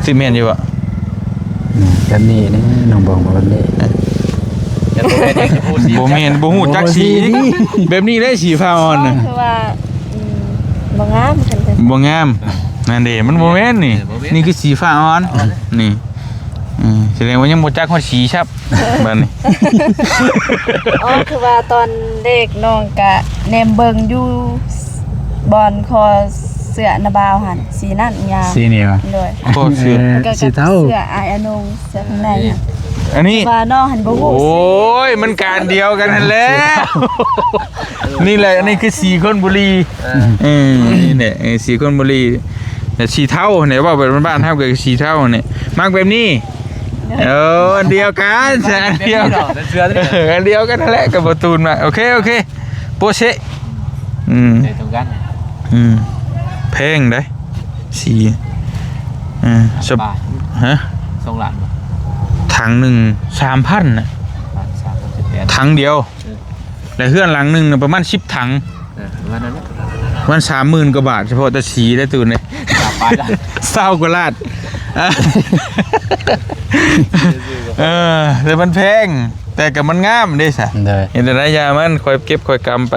ຊິແມ່ນຢູ່ບໍ່? ອືມ ແບບນີ້ເດ້ ນ້ອງບອງວ່າແບບນີ້. ບໍ່ແມ່ນ ບໍ່ຮູ້ຈັກສີ. ແບບນີ້ໄດ້ສີຟ້າອ່ອນນະ ຄືວ່າ ອືມ ບໍ່ງາມ ບໍ່ງາມ. ນັ້ນເດ້ ມັນບໍ່ແມ່ນນີ້. ເອີ ບໍ່ແມ່ນ ນີ້ຄືສີຟ້າອ່ອນ ອ່ອນ ນີ້. ອືມ ສະແດງວ່າຍັງບໍ່ຈັກຮອດສີຊັບ ບາດນີ້. ອໍ ຄືວ່າຕອນເດັກນ້ອງກະແນມເບິ່ງຢູ່ບ່ອນຄໍເສື້ອນາບ່າວຫັ້ນ ສີນັ້ນຍາວ ສີນີ້ຫວາ? ໂດຍ ຄໍເສື້ອ ເອີ ສີເທົາ ເສື້ອອ້າຍອານົງ ເສື້ອຂ້າງໃນຫັ້ນ. ອັນນີ້ ແຕ່ວ່ານ້ອງຫັ້ນບໍ່ຮູ້. ໂອ້ຍ ມັນການດຽວກັນຫັ້ນແຫຼະ. ນີ້ແຫຼະ ອັນນີ້ຄືສີຄົນບຸລີ. ເອີ ເອີ ນີ້ແຫຼະ ເອີ ສີຄົນບຸລີ ແລະ ສີເທົາຫັ້ນແຫຼະ ເວົ້າແບບບ້ານໆເຮົາກໍສີເທົາຫັ້ນແຫຼະ. ມັກແບບນີ້. ເອີ ອັນດຽວກັນ ອັນດຽວ ເສື້ອ ເອີ ອັນດຽວກັນຫັ້ນແຫຼະ ກັບບໍ່ຕູນວ່າ. ໂອເຄ ໂອເຄ ໂປເຊະ. ອືມ ໃສ່ຕົງກັນ. ອືມ ແພງເດ້ ສີ ເອີ ສະບາຍ. ຮະ ສອງລ້ານບໍ່? ຖັງໜຶ່ງສາມພັນນະ ຖັງດຽວ. ເອີ ແລະ ເຮືອນຫຼັງໜຶ່ງນະປະມານສິບຖັງ. ເອີ ປະມານນັ້ນແຫຼະ ປະມານສາມໝື່ນກວ່າບາດ ສະເພາະແຕ່ສີໄດ້ຕື່ນເດ້. ຊາວກວ່າລ້ານ. ເອີ ແຕ່ມັນແພງ ແຕ່ກໍມັນງາມເດ້ຊະ. ໂດຍ ເຮັດແນວໃດຢ່າມັນ ຄ່ອຍເກັບຄ່ອຍກຳໄປ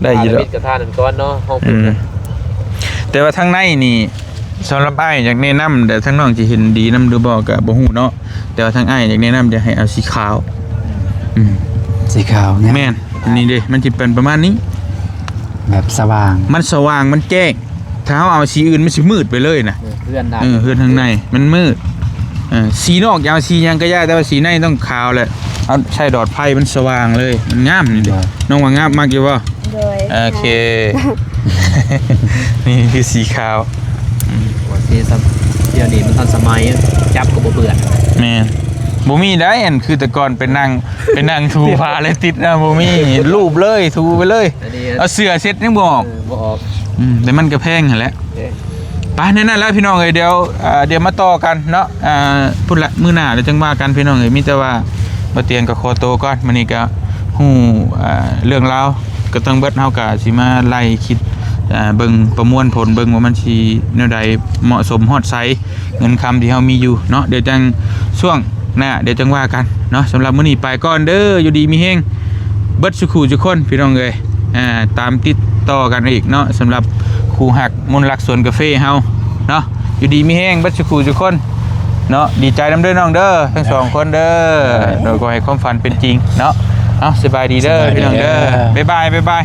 ໄດ້ຢູ່ດອກ. ກະທານນັ້ນກ່ອນເນາະ ຫ້ອງ ອືມ ແຕ່ວ່າທາງໃນນີ້ ສຳລັບອ້າຍຢາກແນະນຳ ແຕ່ທາງນ້ອງຊິເຫັນດີນຳຫຼືບໍ່ກໍບໍ່ຮູ້ເນາະ. ແຕ່ວ່າທາງອ້າຍຢາກແນະນຳ ຢາກໃຫ້ເອົາສີຂາວ. ອືມ ສີຂາວງາມ. ແມ່ນ ອັນນີ້ເດ້ ມັນຊິເປັນປະມານນີ້ ແບບສະຫວ່າງ ມັນສະຫວ່າງ ມັນແຈ້ງ. ຖ້າເຮົາເອົາສີອື່ນ ມັນຊິມືດໄປເລີຍນະ. ເອີ ເຮືອນ ເອີ ເຮືອນຂ້າງໃນມັນມືດ. ເອີ ສີນອກຈະເອົາສີຫຍັງກໍຢ່າ ແຕ່ວ່າສີໃນຕ້ອງຂາວແຫຼະ. ເອົາໃສ່ຫຼອດໄຟ ມັນສະຫວ່າງເລີຍ ມັນງາມນີ້ເດ້. ໂດຍ ນ້ອງວ່າງາມ ມັກຢູ່ບໍ່? ໂດຍ ໂອເຄ ນີ້ຄືສີຂາວ. ອືມ ວ່າຊິຊ້ຳ ດຽວນີ້ມັນທັນສະໄໝ ຈັບກໍບໍ່ເປື້ອນ. ແມ່ນ ບໍ່ມີໄດ໋ ອັນຄືແຕ່ກ່ອນໄປນັ່ງ ໄປນັ່ງຖູຜ້າແລ້ວຕິດນະ ບໍ່ມີ. ລູບເລີຍ ຖູໄປເລີຍ. ເອົາເສື້ອເຊັດຍັງບໍ່ອອກ. ເອີ ບໍ່ອອກ. ອືມ ແຕ່ມັນກໍແພງຫັ້ນແຫຼະ. ເອີ ໄປ ແນວນັ້ນແຫຼະພີ່ນ້ອງເອີຍ. ດຽວ ເອີ ດຽວມາຕໍ່ກັນເນາະ ເອີ ພຸ້ນລະ ມື້ໜ້າແລ້ວຈັ່ງວ່າກັນພີ່ນ້ອງເອີຍ. ມີແຕ່ວ່າ ບ່າວຕຽງກໍຂໍໂຕກ່ອນ. ມື້ນີ້ກໍຮູ້ ເອີ ເລື່ອງລາວກໍທັງເບິດ. ເຮົາກໍຊິມາໄລ່ຄິດ ເອີ ເບິ່ງປະມວນຜົນເບິ່ງວ່າມັນຊິແນວໃດ ເໝາະສົມຮອດໃສ ເງິນຄຳທີ່ເຮົາມີຢູ່ເນາະ. ດຽວຈັ່ງຊ່ວງໜ້າ ດຽວຈັ່ງວ່າກັນເນາະ. ສຳລັບມື້ນີ້ໄປກ່ອນເດີ. ຢູ່ດີມີແຮງເບິດສູ່ຄູ່ສູ່ຄົນພີ່ນ້ອງເອີຍ. ອ່າ ຕາມຕິດຕໍ່ກັນອີກເນາະ ສຳລັບຄູ່ຮັກມົນລັກສວນກາເຟເຮົາເນາະ. ຢູ່ດີມີແຮງເບິດສູ່ຄູ່ສູ່ຄົນເນາະ. ດີໃຈນຳເດີນ້ອງເດີ ທັງສອງຄົນເດີ. ໂດຍ ໂດຍ ຂໍໃຫ້ຄວາມຝັນເປັນຈິງເນາະ. ເອົາ ສະບາຍດີເດີ ສະບາຍດີ ພີ່ນ້ອງເດີ ເດີ. ບາຍບາຍ ບາຍບາຍ.